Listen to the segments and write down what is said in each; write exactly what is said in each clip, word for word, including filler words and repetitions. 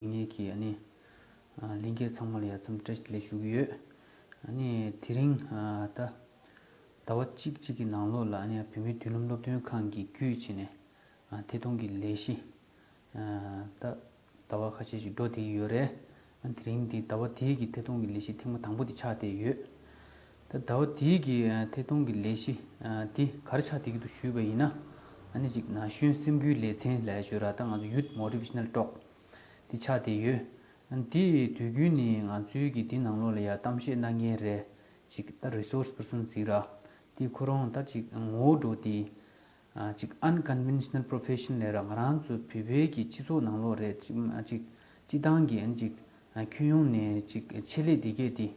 ངེད་ཀྱི་ཨ་ནི་ཨ་ལྷན་རྒྱས་ཚང་མ་ལ་ཡ་འཚམས་བཀྲ་ཤིས་བདེ་ལེགས་ཞུ་གི་ཡོད། ཨ་ནི་དེ་རིང་ཨ་ད་ཟླ་བ་གཅིག་གཅིག་གི་ནང་ལོགས་ལ་ཨ་ནི་བོད་མིའི་མདུན་ལམ་སློབ་སྟོན་ཁང་གི་བརྒྱུད་བྱས་ནས་ཨ་ཐད་གཏོང་གི་ལས་གཞི་ཨ་ད་ཟླ་བ་ཁ་ཤས་ཤིག་འགྲོ་བསྡད་ཀྱི་ཡོད་རེད། ཨ་དེ་རིང་འདི་ཟླ་བ་དེའི་གི་ཐད་གཏོང་གི་ལས་གཞི་ཐེངས་མ་དང་པོ་དེ་ཆགས་བསྡད་ཡོད། ད་ཟླ་བ་དེའི་གི་ཨ་ཐད་གཏོང་གི་ལས་གཞི་ཨ་དེ་ག་རེ་ཆགས་བསྡད་ཀྱི་འདུག་ཞུས་པ་ཡིན་ན། ཨ་ནི་ཅིག་ན་གཞོན་སེམས་འགུལ་ལེ་ཚན་ལབ་ཡ་ཞུ་ར། ད་ང་ཚོ་Youth Motivational Talk དེ་ཆགས་བསྡད་ཡོད། ཨ་དེ་དུས་རྒྱུན་ནས་ང་ཚོའི་གི་དེ་ནང་ལོགས་ལ་ཡ་གཏམ་བཤད་གནང་མཁན་རེད། ཅིག་ད་resource person ཟེར་ར། དེ་ཁོ་རང་ད་ཅིག་ངོ་བོ་འགྲོ་དེ། ཨ་ཅིག་unconventional profession ལབ་ར། ང་རང་ཚོ་བོད་པའི་གི་སྤྱི་ཚོགས་ནང་ལོགས་རེད། ཅིག་ཨ་ཅིག་སྤྱི་བཏང་གི་ཨ་ཅིག་ཨ་ཁྱོན་ཡོངས་ནས་ཅིག་ཆེད་ལས་དེ་གས་དེ་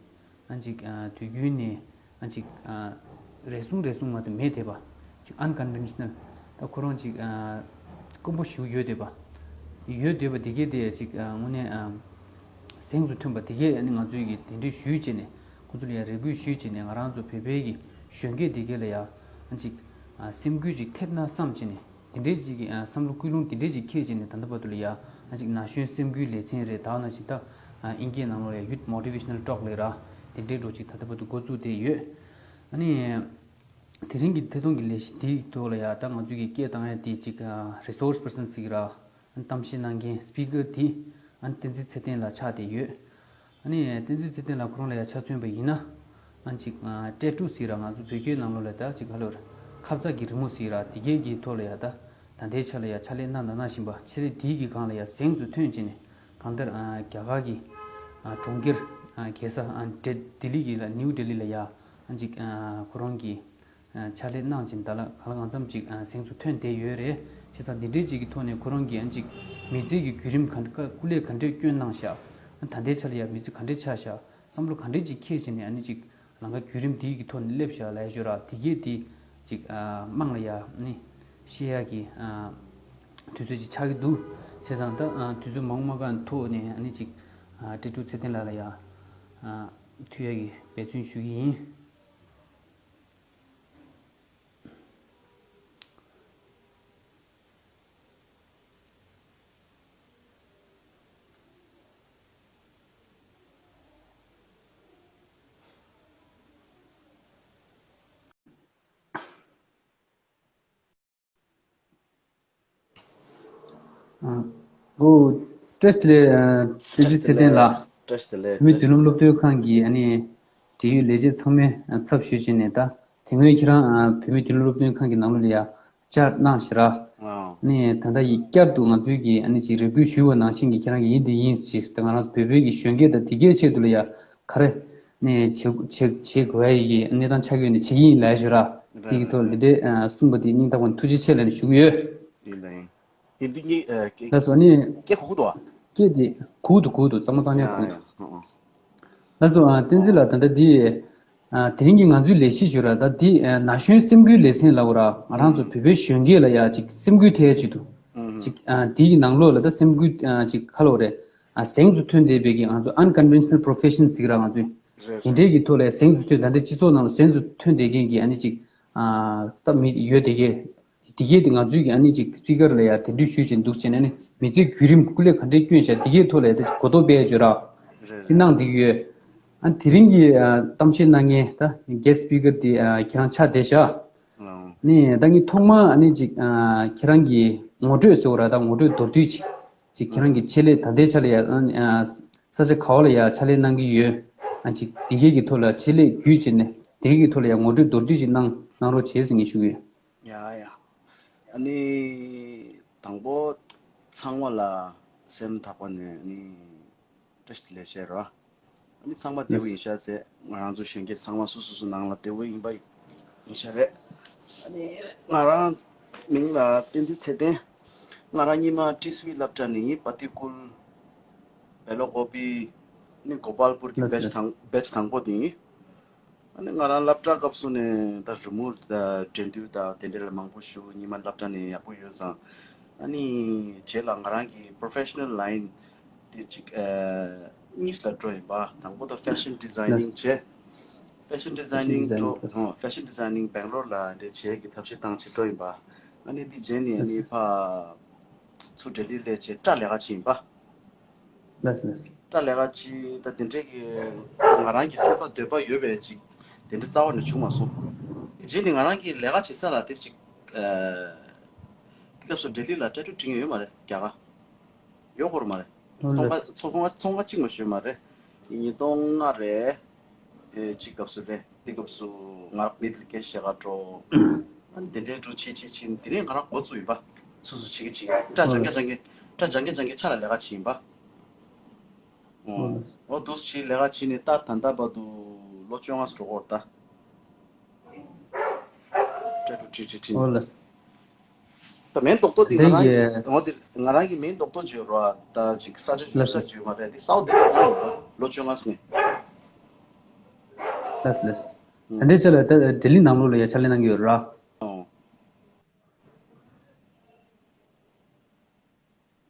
ཨ་ཅིག་ཨ་དུས་རྒྱུན་ནས་ཨ་ཅིག་ཨ་རེ་ཟུང་རེ་ཟུང་མ་གཏོགས་མེད་བསྡད་པ། ཅིག་unconventional། ད་ཁོ་རང་ཅིག་ཨ་དཀོན་པོ་ཞིག་ཡོད་བསྡད་པ། ཡོད་བསྡད་པ་དེ་གས་དེ་ཅིག་ཨ་དངོས་གནས་ཨ་གཟེངས་སུ་ཐོན་པ་དེ་གས་ཨ་ནི་ང་ཚོས་གི་དེ་འདྲའི་ཞུས་བྱས་ནས། ཁོང་ཚོ་ལ་ཡ་རེ་སྐུལ་ཞུས་བྱས་ནས། ང་རང་ཚོ་བོད་པའི་གི་གཞོན་སྐྱེས་དེ་གས་ལ་ཡ་ཨ་ཅིག་ཨ་སེམས་འགུལ་ཅིག་ཐེབས་ན་བསམ་བྱས་ནས། དེ་འདྲའི་ཅིག་ཨ་བསམ་བློ་ཀུན་སློང་དེ་འདྲའི་ཅིག་འཁྱེར་བྱས་ནས། ད་ལྟ་བར་དུ་ལ་ཡ་ཨ་ཅིག་ན་གཞོན་སེམས་འགུལ་ལེ་ཚན་རེད། ད་ནང་བཞིན་ད་ཨ་དབྱིན་སྐད་ནང་ལོགས་ལ་ཡ་Youth Motivational Talk ལབ་ར། དེ་འདྲའི་འགྲོ་ཅིག་ད་ལྟ་བར་དུ་འགོ་བཙུགས་བསྡད་ཡོད། ཨ་ནི་དེ་རིང་གི་ཐད་གཏོང་གི་ལས་གཞི་དེའི་ཐོག་ལ་ཡ་ད་ང་ཚོས་གི་སྐད་བཏང་ཡ་དེ་ཅིག་ཨ་resource person ཟེར་གི་ར། གཏམ་བཤད་གནང་མཁན་speaker དེ་ཨ་ནི་བསྟན་འཛིན་ཚེ་བརྟན་ལགས་ཆགས་བསྡད་ཡོད། ཨ་ནི་བསྟན་འཛིན་ཚེ་བརྟན་ལགས་ཁོ་རང་ལ་ཡ་ཆ་མཚོན་པ་ཡིན་ན། ཨ་ཅིག་ཨ་tattoo ཟེར་ར། ང་ཚོ་བོད་སྐད་ནང་ལོགས་ལ་ད་ཅིག་ག་ལབ་ར། ཁབ་ཙ་གི་རི་མོ་ཟེར་ར། དེ་གས་ཀྱི་ཐོག་ལ་ཡ་ད་ད་ལྟའི་ཆ་ལ་ཡ་ཕྱག་ལས་གནང་དང་གནང་བཞིན་པ། ཕྱག་ལས་དེའི་གི་སྒང་ལ་ཡ་གཟེངས་སུ་ཐོན་བྱས་ནས། གང་ལྟར་ཨ་རྒྱ་གར་གྱི་ཨ་གྲོང་ཁྱེར་ཨ་རྒྱལ་ས་ཨ་ལྡི་ལྡི་ལི་གི་ལ་New Delhi ལ་ཡ་ཨ་ཅིག་ཨ་ཁོ་རང་གི་ཕྱག་ལས་གནང་བྱས་ནས། ད་ལ་གང་ལ་གང་འཚམ་ཅིག་གཟེངས་སུ་ཐོན་བསྡད་ཡོད་རེད། བྱས་ཙང་འདི་འདྲའི་ཅིག་གི་ཐོག་ནས་ཁོ་རང་གིས་ཨ་ཅིག་མི་ཚེ་གི་བརྒྱུད་རིམ་ག་འདྲ་སྐུ་ལས་ག་འདྲས་བསྐྱོན་གནང་ཤག་ད་ལྟའི་ཆ་ལ་ཡ་མི་ཚེ་ག་འདྲས་ཆགས་ཤག་བསམ་བློ་ག་འདྲས་ཅིག་འཁྱེར་བྱས་ནས་ཨ་ནི་ཅིག་ལམ་ཁ་བརྒྱུད་རིམ་འདིའི་གི་ཐོག་ནས་སླེབས་ཤག་ལབ་ཡ་ཞུ་ར། དེ་གས་དེ་ཅིག་དམངས་ལ་ཡ་ཨ་ནི་བཤད་ཡ་གི་དུས་ཚོད་ཅིག་ཆགས་ཀྱི་འདུག་བྱས་ཙང་ད་དུས་ཚོད་མང་པོ་མ་བཀག་ཐོག་ནས་ཨ་ནི་ཅིག་tattoo ཚེ་བརྟན་ལགས་ལ་ཡ་མཐུད་ཡ་གི་འབད་བརྩོན་ཞུ་གི་ཡིན། ཨོ། བཀྲ་ཤིས་བདེ་ལེགས། བསྟན་འཛིན་ཚེ་བརྟན་ལགས། བཀྲ་ཤིས་བདེ་ལེགས། བོད་མིའི་མདུན་ལམ་སློབ་སྟོན་ཁང་གི་ཨ་ནི་འབྲེལ་ཡོད་ལས་བྱེད་ཚང་མའི་ཚབ་ཞུས་བྱས་ནས། ད་དེ་སྔོན་ཁྱེད་རང་བོད་མིའི་མདུན་ལམ་སློབ་སྟོན་ཁང་གི་ནང་ལོགས་ལ་ཡ་བཅར་གནང་ཞེས་ར། ཨ་ནི་ད་ལྟ་ཡིན་བསྐྱར་དུ་ང་ཚོའི་གི་ཨ་ནི་ཅིག་རེ་སྐུལ་ཞུས་པ་ནང་བཞིན་གྱི་ཁྱེད་རང་གི་ཡིན་འདི་ཡིན་ཞེས། ད་ང་རང་ཚོ་བོད་པའི་གི་གཞོན་སྐྱེས་དང་དེ་གའི་ཆེད་དུ་ལ་ཡ་ག་རེ་ནས་བྱེད་བྱེད་བྱེད་དགོས་ཡ་ཡི་གནས་སྟངས་ཆགས་ཡོད་ནས་བྱེད་ཀྱི་ཡིན་ལབ་ཞུ་ར། དེ་གི་ཐོག་འདི་འདྲའི་གསུངས་པ་དེ་སྙིང་ཐག་པ་ནས་ཐུགས་རྗེ་ཆེ་ལབ་ནས་ཞུ་གི་ཡོད། ཡིན་ལ་ཡིན། ཡིན་འདི་གཉིས་ཨ་སྐད་ལགས་སོ། ནི་སྐད་གོ་གི་འདུག་ཨ། སྐད་དེ་གོ་གི་འདུག་གོ་གི་འདུག་གཙང་མ་གཙང་རྐྱང་གོ་གི་འདུག་ཡ་ཡ། ལགས་སོ། ཨ་བསྟན་འཛིན་ལགས། ད་ལྟ་འདི་ཨ་དེ་རིང་གི་ང་ཚོའི་ལས་གཞི་ཞུ་ར། ད་འདི་ཨ་ན་གཞོན་སེམས་འགུལ་ལེ་ཚན་ལབ་ར། ང་རང་ཚོ་བོད་པའི་གཞོན་སྐྱེས་ལ་ཡ་ཅིག་སེམས་འགུལ་ཐེབས་ཡ་ཅིག་འདུག་ཅིག་ཨ་དེའི་ནང་ལོགས་ལ་ད་སེམས་འགུལ་ཨ་ཅིག་ག་ལབ་རེད། ཨ་གཟེངས་སུ་ཐོན་བསྡད་པའི་གི་ང་ཚོ་unconventional profession ཟེར་གི་ར། ང་ཚོས་རེད་དེ་འདྲའི་གི་ཐོག་ལ་གཟེངས་སུ་ཐོན། ད་ལྟའི་སྤྱི་ཚོགས་ནང་ལ་གཟེངས་སུ་ཐོན་བསྡད་མཁན་གི་ཨ་ནི་ཅིག་ཨ་ད་མི་ཡོད་དེ་གས། དེ་གས་དེ་ང་ཚོའི་གི་ཨ་ནི་ཅིག་སྤི་ཀར་ལ་ཡ་དེ་འདྲ་ཞུས་བྱས་འདུག་བྱས་ནས་ནི་མི་ཚེ་བརྒྱུད་རིམ་སྐུ་ལས་ག་འདྲས་བསྐྱོན་བྱས། དེ་གས་ཐོག་ལ་ཡ་ད་ཅིག་གོ་རྟོགས་སྤེལ་ཡ་ཅིག་ཡོད་ར། རེད་དེ་རེད། གནང་བསྡད་ཀྱི་ཡོད། ཨ་དེ་རིང་གི་ཨ་གཏམ་བཤད་གནང་མཁན་ད་guest speaker དེ་ཨ་ཁྱེད་རང་ཆགས་བསྡད་ཤག་ཨང་། ནི་ད་ངས་ཐོག་མར་ཨ་ནི་ཅིག་ཨ་ཁྱེད་རང་གི་ངོ་སྤྲོད་ཟེར་བ་ར། ད་ངོ་སྤྲོད་མདོར་བསྡུས་ཅིག་ཅིག་ཁྱེད་རང་གི་ཆེད་ལས་ད་ལྟའི་ཆ་ལ་ཡ་ཨ་ནི་ཨ་ས་ཆ་ག་བ་ལ་ཡ་ཕྱག་ལས་གནང་གི་ཡོད། ཨ་ཅིག་དེ་གས་ཀྱི་ཐོག་ལ་ཆེད་ལས་བརྒྱུད་བྱས་ནས་དེ་གས་ཀྱི་ཐོག་ལ་ཡ་ངོ་སྤྲོད་མདོར་བསྡུས་ཅིག་གནང་གནང་རོགས་བྱེད་ཟེར་ངས་ཞུ་གི་ཡོད། ཡ་ཡ། ཨ་ནི་དང་པོ་ཚང་མ་ལ་སེམས་ཐག་པ་ནས་ཨ་ནི་བཀྲ་ཤིས་བདེ་ལེགས་ཞུ་རོགས། ཨ་ནི་ཚང་མ་བདེ་པོ་ཡིན་ཤག་ཟེར། ང་རང་ཚོ་གཞོན་སྐྱེས་ཚང་མ་སོ་སོ་སོ་ནང་ལ་བདེ་པོ་ཡིན་པ་ཡིན་ཤག་རེད། ཨ་ནི་ང་རང་མིང་ལ་བསྟན་འཛིན་ཚེ་བརྟན། ང་རང་སྔོན་མ་ཊི་སི་ཝི་སློབ་གྲྭ་ནས་ཡིན། པ་ཏི་ཀུལ་བེ་ལོ་ཀོ་པི་ནི་གོ་པལ་པུར་གྱི་ལགས་སོ་བེ་ཆི་ལགས་སོ། དང་བེ་ཆི་དང་པོ་དེ་ཡིན། ཨ་ནི་ང་རང་སློབ་གྲྭ་སྐབས་སུ་ནས་ད་རི་མོ་དང་འགྲན་བསྡུར་དང་དེ་འདྲ་ལ་མང་པོ་ཞུགས། སྔོན་མ་སློབ་གྲྭ་ནས་ཡག་པོ་ཡོད་ཙང་། ཨ་ནི་རྗེས་ལ་ང་རང་གི་པོ་རོ་ཕེ་ཤ་ནལ་ལའིན་དེ་ཅིག་ཨ་གཉིས་ལ་འགྲོ་ཡིན་པ། དང་པོ་ད་ཕེ་ཤན་ཌི་ཛའི་ནིང་བྱས། ཕེ་ཤན་ཌི་ཛའི་ནིང་འགྲོ། ཨོ་ཕེ་ཤན་ཌི་ཛའི་ནིང་སྦེང་ལོར་ལ་འདྲ་བྱས་ཀྱི་ཐབས་ཤེས་བཏང་བྱས་འགྲོ་ཡིན་པ། ཨ་ནི་དེ་རྗེས་ནས་ཨ་ནི་ཕར་ཚུར་ལྡི་ལི་སླེབས་བྱས་སྐྲ་ལས་ཀ་བྱས་ཡིན་པ། ལགས་ལགས། སྐྲ་ལས་ཀ་བྱེད་ད་དེ་འདྲས་ཀྱི་ང་རང་གི་སེམས་པ་འདོད་པ་ཡོད་པའི་ཅིག་དེ་འདྲ་རྩ་བ་ནས་བྱུང་མ་སོང་། རྗེས་ནས་ང་རང་གི་ལས་ཀ་བྱེད་ས་ལ་དེ་ཅིག་དེ་སྐབས་སུ་ལྡི་ལི་ལ་ཊེ་ཊུ་བྲིས་མཁན་ཡོད་མ་རེད། རྒྱ་གར་ཡོད་སྐོར་མ་རེད། ཨོ་ཚོང་ལགས། ཁང་ཚོང་ཁང་ཚོང་ཁང་གཅིག་མ་ཞུས་མ་རེད། ཉིས་སྟོང་ལྔ་རེད། ཨེ་གཅིག་སྐབས་སུ་རེད། དེ་སྐབས་སུ་ང་མི་དེར་སྐད་བཤད་ག་འགྲོ། ཨ་ནི་དེ་འདྲའི་འགྲོ་བྱེད་བྱེད་བྱེད་དེ་ནས་ང་རང་འགོ་བཙུགས་ཡིན་པ། སོ་སོ་བྱེད་ཀྱི་བྱེད་ཀྱི་སྐྲ་སྦྱང་གི་སྦྱང་གི་སྐྲ་སྦྱང་གི་སྦྱང་གི་ཆ་ལ་ལས་ཀ་བྱེད་ཡིན་པ། ཨོ་ཨོ་འདུག་སེ་ལས་ཀ་བྱེད་ནས་ད་ད་ལྟ་བར་དུ་ལོ་བཅོ་ལྔ་ཙམ་འགྲོ་གི་ཡོད་རེད་ད། ཊེ་ཊུ་བྲིས་བྲིས་བྲིས། ཨོ་ལགས། ད་མེན་ཏོག་ཏོ་འདི་ང་རང་གི་ལགས་ཡེ། འོ་འདི་ང་རང་གི་མེན་ཏོག་ཏོ་བརྗོད་རོགས་ད་ཅིག་ས་ཆ་བཞུགས་ས་ལགས་བརྗོད་མ་རེད། འདི་སའོ་ཐི་ལ་ཡོད་རོགས་ལོ་བཅོ་ལྔ་ནས། ལགས་ལགས། ཨང་། ད་འདྲའི་ཆ་ལ་ད་ལྡི་ལི་ནང་ལོགས་ལ་ཡ་ཕྱག་ལས་གནང་གི་ཡོད་ར། ཨོ།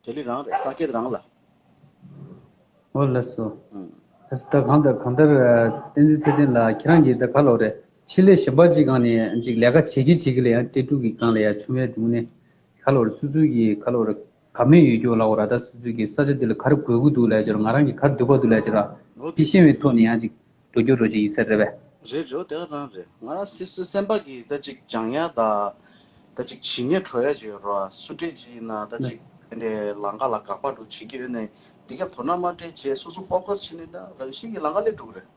ལྡི་ལི་རང་རེད། ས་སྐྱེད་རང་ལ། ཨོ་ལགས་སོ། ཨང་། ལགས་སོ། ད་གང་ལྟར་གང་ལྟར་བསྟན་འཛིན་ཚེ་བརྟན་ལགས་ཁྱེད་རང་གིས་ད་ག་ལོ་རེད། ཆེད་ལས་གཞན་པ་ཅིག་སྒང་ནས་ཅིག་ལས་ཀ་བྱེད་ཀྱི་བྱེད་ཀྱི་ལ་ཡང་ཊེ་ཊུ་གི་སྒང་ལ་ཡང་བྱུང་བའི་སྟེང་ནས་ག་ལོ་རེད། སོ་སོའི་གི་ག་ལོ་རེད། ག་མེད་ཡོད་རྒྱུ་ལ་འོ་ར། ད་སོ་སོའི་གི་ས་ཆ་འདི་ལ་ག་རེ་དགོས་ཀྱི་འདུག་ལ་ཅིག་ར། ང་རང་གི་ག་རེ་འདོད་པ་འདུག་ལ་ཅིག་ར། འོ་དེ་ཤེས་པའི་ཐོག་ནས་ཡང་ཅིག་འགྲོ་རྒྱུ་འགྲོ་ཅིག་ཡིན་ས་རེད་པས། རེད་རེད། དེ་ག་རང་རེད། ང་རང་སོ་སོའི་སེམས་པ་གི་ད་ཅིག་སྦྱང་ཡ་ད། ད་ཅིག་བྱེད་སྙིང་བྲོ་ཡ་ཅིག་ཡོད་ར། སུ་འདྲེ་ཅིག་ཡིན་ན་ད་ཅིག་དེ་འདྲའི་ལམ་ཁ་ལ་དགག་པ་འདྲ་བྱེད་ཀྱི་ཡོད་ནའི་དེ་ག་དོ་སྣང་མ་སྤྲད་བྱས་སོ་སོ་ཕོ་ཁ་སི་བྱས་ནས་ད་རང་བཞིན་གྱི་ལམ་ཁ་སླེབས་འགྲོ་གི་རེད།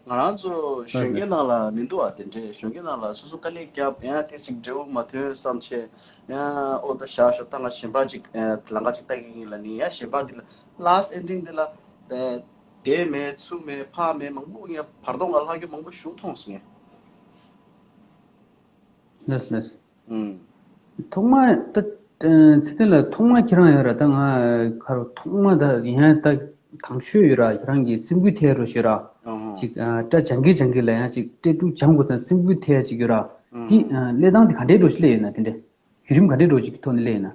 ང་རང་ཚོ་གཞོན་སྐྱེས་ནང་ལ་མི་འདུག་ཨ། དེ་འདྲའི་གཞོན་སྐྱེས་ནང་ལ་སོ་སོ་དཀའ་ལས་བརྒྱབ་ཡང་དེ་ཅིག་འབྲས་བུ་མ་ཐོན་བསམ་བྱས་ཡང་ཨོ་ད་བཞག་ཤོག་ད་ང་གཞན་པ་ཅིག་ལམ་ཁ་ཅིག་ལྟ་གི་ཡིན་ལབ་ནས་ཡང་གཞན་པ་དེ་ལ་ལཱསི་ཊི་ཨེན་ཌིང་དེ་ལ་བསྡད་མེད་ཚུགས་མེད་ཕར་མེད་མང་པོ་ཡང་བར་སྟོང་ང་ལྷག་རྒྱུ་མང་པོ་ཞིག་མཐོང་སོང་ངས། ལགས་ལགས། ཨུམ། ཐོག་མ་ད་ཚེ་བརྟན་ལགས་ཐོག་མ་ཁྱེད་རང་ཡོད་ར། ད་ང་ཁ་རུ་ཐོག་མ་ད་ཡང་ད་དང་ཤོས་ཡོད་ར། ཁྱེད་རང་གི་སེམས་འགུལ་ཐེབས་འགྲོ་ཤོས་ར། ཨང་། ཅིག་སྐྲ་སྦྱང་གི་སྦྱང་གི་ལ་ཡང་ཅིག་ཊེ་ཊུ་སྦྱང་དགོས་ཙང་སེམས་འགུལ་ཐེབས་ཅིག་ཡོད་ར། ཨང་། དེ་ལས་སྟངས་དེ་ག་འདྲའི་འགྲོ་ཞིག་སླེབས་ཡོད་ན། དེ་འདྲའི་བརྒྱུད་རིམ་ག་འདྲའི་འགྲོ་ཞིག་གི་ཐོག་ནས་སླེབས་ཡོད་ན།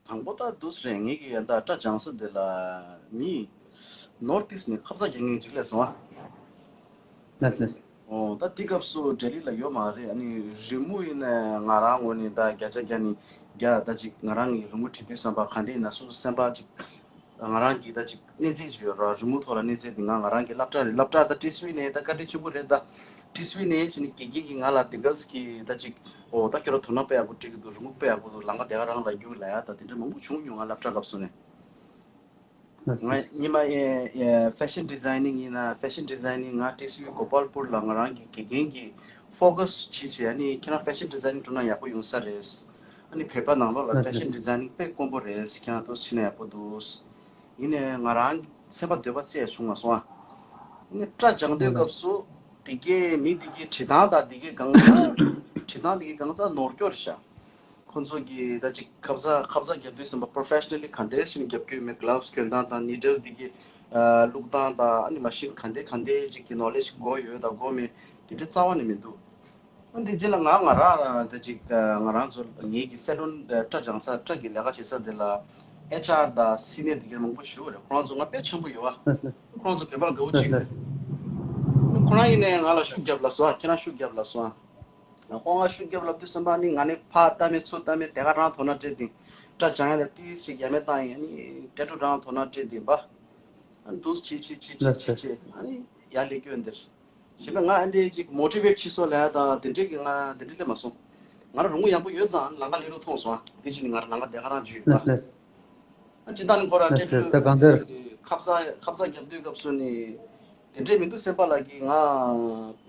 དང་པོ་ད་འདུག་སེ་རེད། ངེད་ཀྱི་ཡ་ད་སྐྲ་སྦྱང་ས་དེ་ལ་མི་ནོར་ཐིསི་ནས་ཁ་ཚ་རྒྱག་མཁན་ཅིག་སླེབས་སོང་ཨ། ལགས་ལགས། ཨོ་ད་དེ་སྐབས་སུ་ལྡི་ལི་ལ་ཡོད་མ་རེད། ཨ་ནི་རི་མོ་ཡིན་ན་ང་རང་ངོས་ནས་ད་བརྒྱ་ཆ་བརྒྱ་ནས་བརྒྱ་ད་ཅིག་ང་རང་གི་རི་མོ་བྲིས་དུས་བསམ་པ་ག་འདྲ་ཡིན་ན་སོ་སོ་སེམས་པ་ཅིག་ང་རང་གི་ད་ཅིག་གནས་ཚད་ཅིག་ཡོད་ར། རི་མོ་ཐོག་ལ་གནས་ཚད་དེ་ང་ང་རང་གི་སློབ་གྲྭ་རེད། སློབ་གྲྭ་ད་ཊི་སི་ཝི་ནས་ད་བཀའ་དྲིན་ཆེན་པོ་རེད། ད་ཊི་སི་ཝི་ནས་ཕྱིན་ནས་དགེ་རྒན་གྱིས་ང་ལ་དེ་གལ་སྲིད་ཀྱི་ད་ཅིག་ཨོ་ད་ཁྱོད་རང་དོ་སྣང་དཔེ་ཡག་པོ་སྤྲད་ཀྱི་འདུག་རི་མོ་དཔེ་ཡག་པོ་འདུག་ལམ་ཁ་དེ་ག་རང་ལ་རྒྱུགས་ལབ་ཡ་ད་དེ་འདྲ་མང་པོ་བྱུང་མྱོང་། ང་སློབ་གྲྭ་སྐབས་སུ་ནས། ལགས་ང་སོ། སྔོན་མ་ཨེ་ཨེ་ཕེ་ཤན་ཌི་ཛའི་ནིང་ཡིན་ན་ཕེ་ཤན་ཌི་ཛའི་ནིང་ང་ཊི་སི་ཝི་གོ་པལ་པུར་ལ་ང་རང་གི་དགེ་རྒན་གྱིས་ཕོ་ཁ་སི་བྱེད་བྱས། ཨ་ནི་ཁྱེད་རང་ཕེ་ཤན་ཌི་ཛའི་ནིང་འགྲོ་ན་ཡག་པོ་ཡོང་ས་རེད། ཨ་ནི་བོད་པ་ནང་ལོགས་ལ་ལགས་ཕེ་ཤན་ཌི་ཛའི་ནིང་དཔེ་དཀོན་པོ་རེད། ཁྱེད་རང་ཏོག་ཙམ་བྱས་ན་ཡག་པོ་འདུག་ཡིན་ནའི་ང་རང་སེམས་པ་འདོད་པ་ཙམ་བྱུང་མ་སོང་ཨ། ཨ་ནི་སྐྲ་སྦྱང་དུས་ལགས་སྐབས་སུ་དེ་གའི་མི་དེ་གའི་བྲིས་སྟངས་དང་དེ་གའི་གང་ཟག་བྲིས་སྟངས་དེ་གའི་གང་ཟག་ནོར་སྐྱོར་རེད་ཤག་ཁོང་ཚོ་གིས་ད་ཅིག་ཁ་ཚ་ཁ་ཚ་རྒྱབ་དུས་ཙམ་པ་པོ་རོ་ཕེ་ཤ་ནལ་ལི་ག་འདྲས་ཞིག་རྒྱབ་ཀྱི་ཡོད་མེད། གི་ལབ་སི་གྱོན་སྟངས་དང་ནི་ཌལ་འདི་གི་ཨ་བླུགས་སྟངས་དང་། ཨ་ནི་མ་ཤིན་ག་འདྲས་ག་འདྲས་ཅིག་གི་ནོ་ལེ་ཇི་དགོས་ཡོད་དང་དགོས་མེད་དེ་འདྲས་རྩ་བ་ནས་མི་འདུག་ཨ་འདི་རྗེས་ལ་ང་ང་རང་རང་ད་ཅིག་ཨ་ང་རང་ཚོ་ངེད་ཀྱི་སེ་ལོན་ཨ་སྐྲ་སྦྱང་ས་སྐྲ་གི་ལས་ཀ་བྱེད་ས་དེ་ལ་ཨེཆ་ཨར་དང་སི་ནི་ཡར་འདི་གི་མང་པོ་ཞིག་ཡོད་རེད། ཁོ་རང་ཚོ་ང་དཔེ་འཆམ་པོ་ཡོད་ཨ། ལགས་ལགས། ཁོ་རང་ཚོ་བོད་པ་ལ་དགའ་བོ་ལགས་ཅིག་ལགས། ཁོ་རང་ཡིན་ནའི་ང་ལ་ཤུགས་རྒྱབ་ལབ་སོང་ཨ། ཁྱེད་རང་ཤུགས་རྒྱབ་ལབ་སོང་ཨ། ཁོང་ང་ཤུགས་རྒྱབ་ལབ་དུས་ཙམ་པ་ནི་ང་ནི་ཕར་ལྟ་མེད་ཚུར་ལྟ་མེད་དེ་ག་རང་དོ་སྣང་སྤྲད་དེ། སྐྲ་སྦྱང་ཡ་ལ་ཏིས་ཞིག་ཡ་མེད་བཏང་ཡིན། ཨ་ནི་ཊེ་ཊུ་རང་དོ་སྣང་སྤྲད་དེ་འབའ། ཨ་ནི་འདུག་སེ་བྱེད་བྱེད་བྱེད་བྱེད་ལགས་བྱེད་བྱེད། ཨ་ནི་ཡར་སླེབས་རྒྱུ་འདིར། གཞན་པ་ང་ཨ་འདྲའི་ཅིག་མོ་ཊི་ཝེཊ་བྱེད་སོ་ལབ་ཡ་དང་དེ་འདྲའི་གི་ང་དེ་འདྲའི་སླེབས་མ་སོང་། ང་རང་རང་ངོ་ཡག་པོ་ཡོད་ཙང་ལམ་ཁ་སླེབས་རོགས་མཐོང་སོང་ཨ། དེ་བཞིན་ང་རང་ལམ་ཁ་དེ་ག་རང་འཇུས་ཡོད་པ། ལགས་ལགས། ཨ་སྤྱིར་བཏང་ནས་ཁོ་རང་ལགས་ལགས། ད་གང་ལྟར་ཁ་ཚ་ཁ་ཚ་རྒྱབ་དུས་སྐབས་སུ་ནི་དེ་འདྲས་མི་འདུག་སེམས་པ་ལ་གི་ང་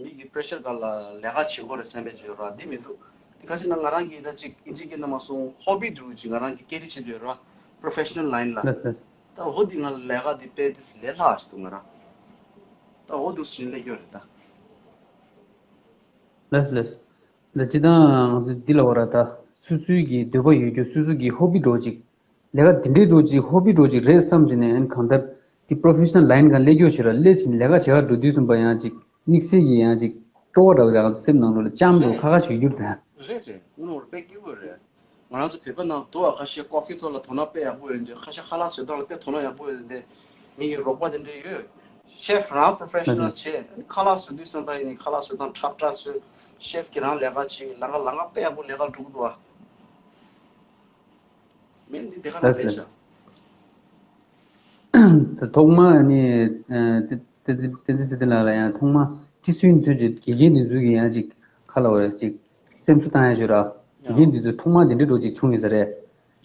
མི་གི་པེ་རེ་ཤར་སྒང་ལ་ལས་ཀ་བྱེད་དགོས་རེད་བསམ་པའི་བརྗོད་ར་འདི་མི་འདུག་དེ་ཁ་ཤས་ན་ང་རང་གི་ད་ཅིག་ཨིན་ཇི་སྐད་ནང་མ་སོང་ཧོ་བི་འདྲ་བོ་ཅིག་ང་རང་གི་སྐད་རིགས་བྱེད་བརྗོད་ར་པོ་རོ་ཕེ་ཤ་ནལ་ལ་ཡིན་ལ། ལགས་ལགས། ད་འོ་འདི་ང་ལས་ཀ་འདི་དཔེ་འདི་ལས་སླ་ཞིག་འདུག་ང་རང་ད་འོ་འདུག་སེ་ལས་ཡོད་རེད་ད། ལགས་ལགས། ད་སྤྱིར་བཏང་ང་ཚོ་འདི་ལ་འོ་ར་ད་སོ་སོའི་གི་འདོད་པ་ཡོད་རྒྱུ་སོ་སོ་གི་ཧོ་བི་འདྲ་བོ་ཅིག་ལས་ཀ་འདི་འདྲའི་འདྲ་བོ་ཅིག་ཧོ་བི་འདྲ་བོ་ཅིག་རེད་བསམ་བྱས་ནས་ཨན་གང་ལྟར་འདི་པོ་རོ་ཕེ་ཤ་ནལ་ལ་ཡིན་ག་སླེབས་རྒྱུ་ཞིག་ར་སླེབས་བྱས་ནས་ལས་ཀ་བྱེད་ག་འགྲོ་དུས་ཙམ་པ་ཡང་ཅིག་དམིགས་བསལ་གྱི་ཡང་ཅིག་སྤྲོ་བ་འདྲ་བོ་ར་ང་ཚོ་སེམས་ནང་ལོགས་ལ་ལྕམ་འདྲ་བོ་ཁ་ཁ་ཞིག་གྱུར་ད། རེད་རེད། དངོས་གནས་དཔེ་སྐྱིད་པོ་རེད། ང་རང་ཚོ་བོད་པ་ནང་དུ་བ་ཁ་ཤས་ཀོ་ཕི་ཐོག་ལ་དོ་སྣང་དཔེ་ཡག་པོ་ཡོད་འདུག་ཁ་ཤས་ཁ་ལག་བཟོ་སྟངས་ལ་དཔེ་དོ་སྣང་ཡག་པོ་ཡོད་འདུག་ངེད་ཀྱི་རོགས་པ་དེ་འདྲ་ཡོད། ཤེ་ཧྥི་རང་པོ་རོ་ཕེ་ཤ་ནལ་བྱས་ཁ་ལག་བཟོ་དུས་ཙམ་པ་ཡིན་ནི་ཁ་ལག་བཟོ་སྟངས་ཁྲབ་ཁྲབ་བཟོས། ཤེ་ཧྥི་གི་རང་ལས་ཀ་བྱེད་ལམ་ཁ་ལམ་ཁ་དཔེ་ཡག་པོ་ལས་ཀ་འགྲོ་གི་འདུག་ཨ། མེད་འདི་དེ་ག་ལ་ལགས་མེད་ཤག་ཐོག་མ་ནི་བསྟན་འཛིན་ཚེ་བརྟན་ལགས་ལ་ཡང་ཐོག་མ་ཁྲི་སུན་ཐོན་རྗེས་དགེ་རྒན་འདི་ཚོ་གི་ཡང་ཅིག་ཁ་ལ་བ་རེད་ཅིག་སེམས་གསོ་བཏང་ཡ་ཞུ་ར། དགེ་རྒན་འདི་ཚོ་ཐོག་མ་འདི་འདྲ་འགྲོ་ཅིག་བྱུང་ཡོད་ས་རེད།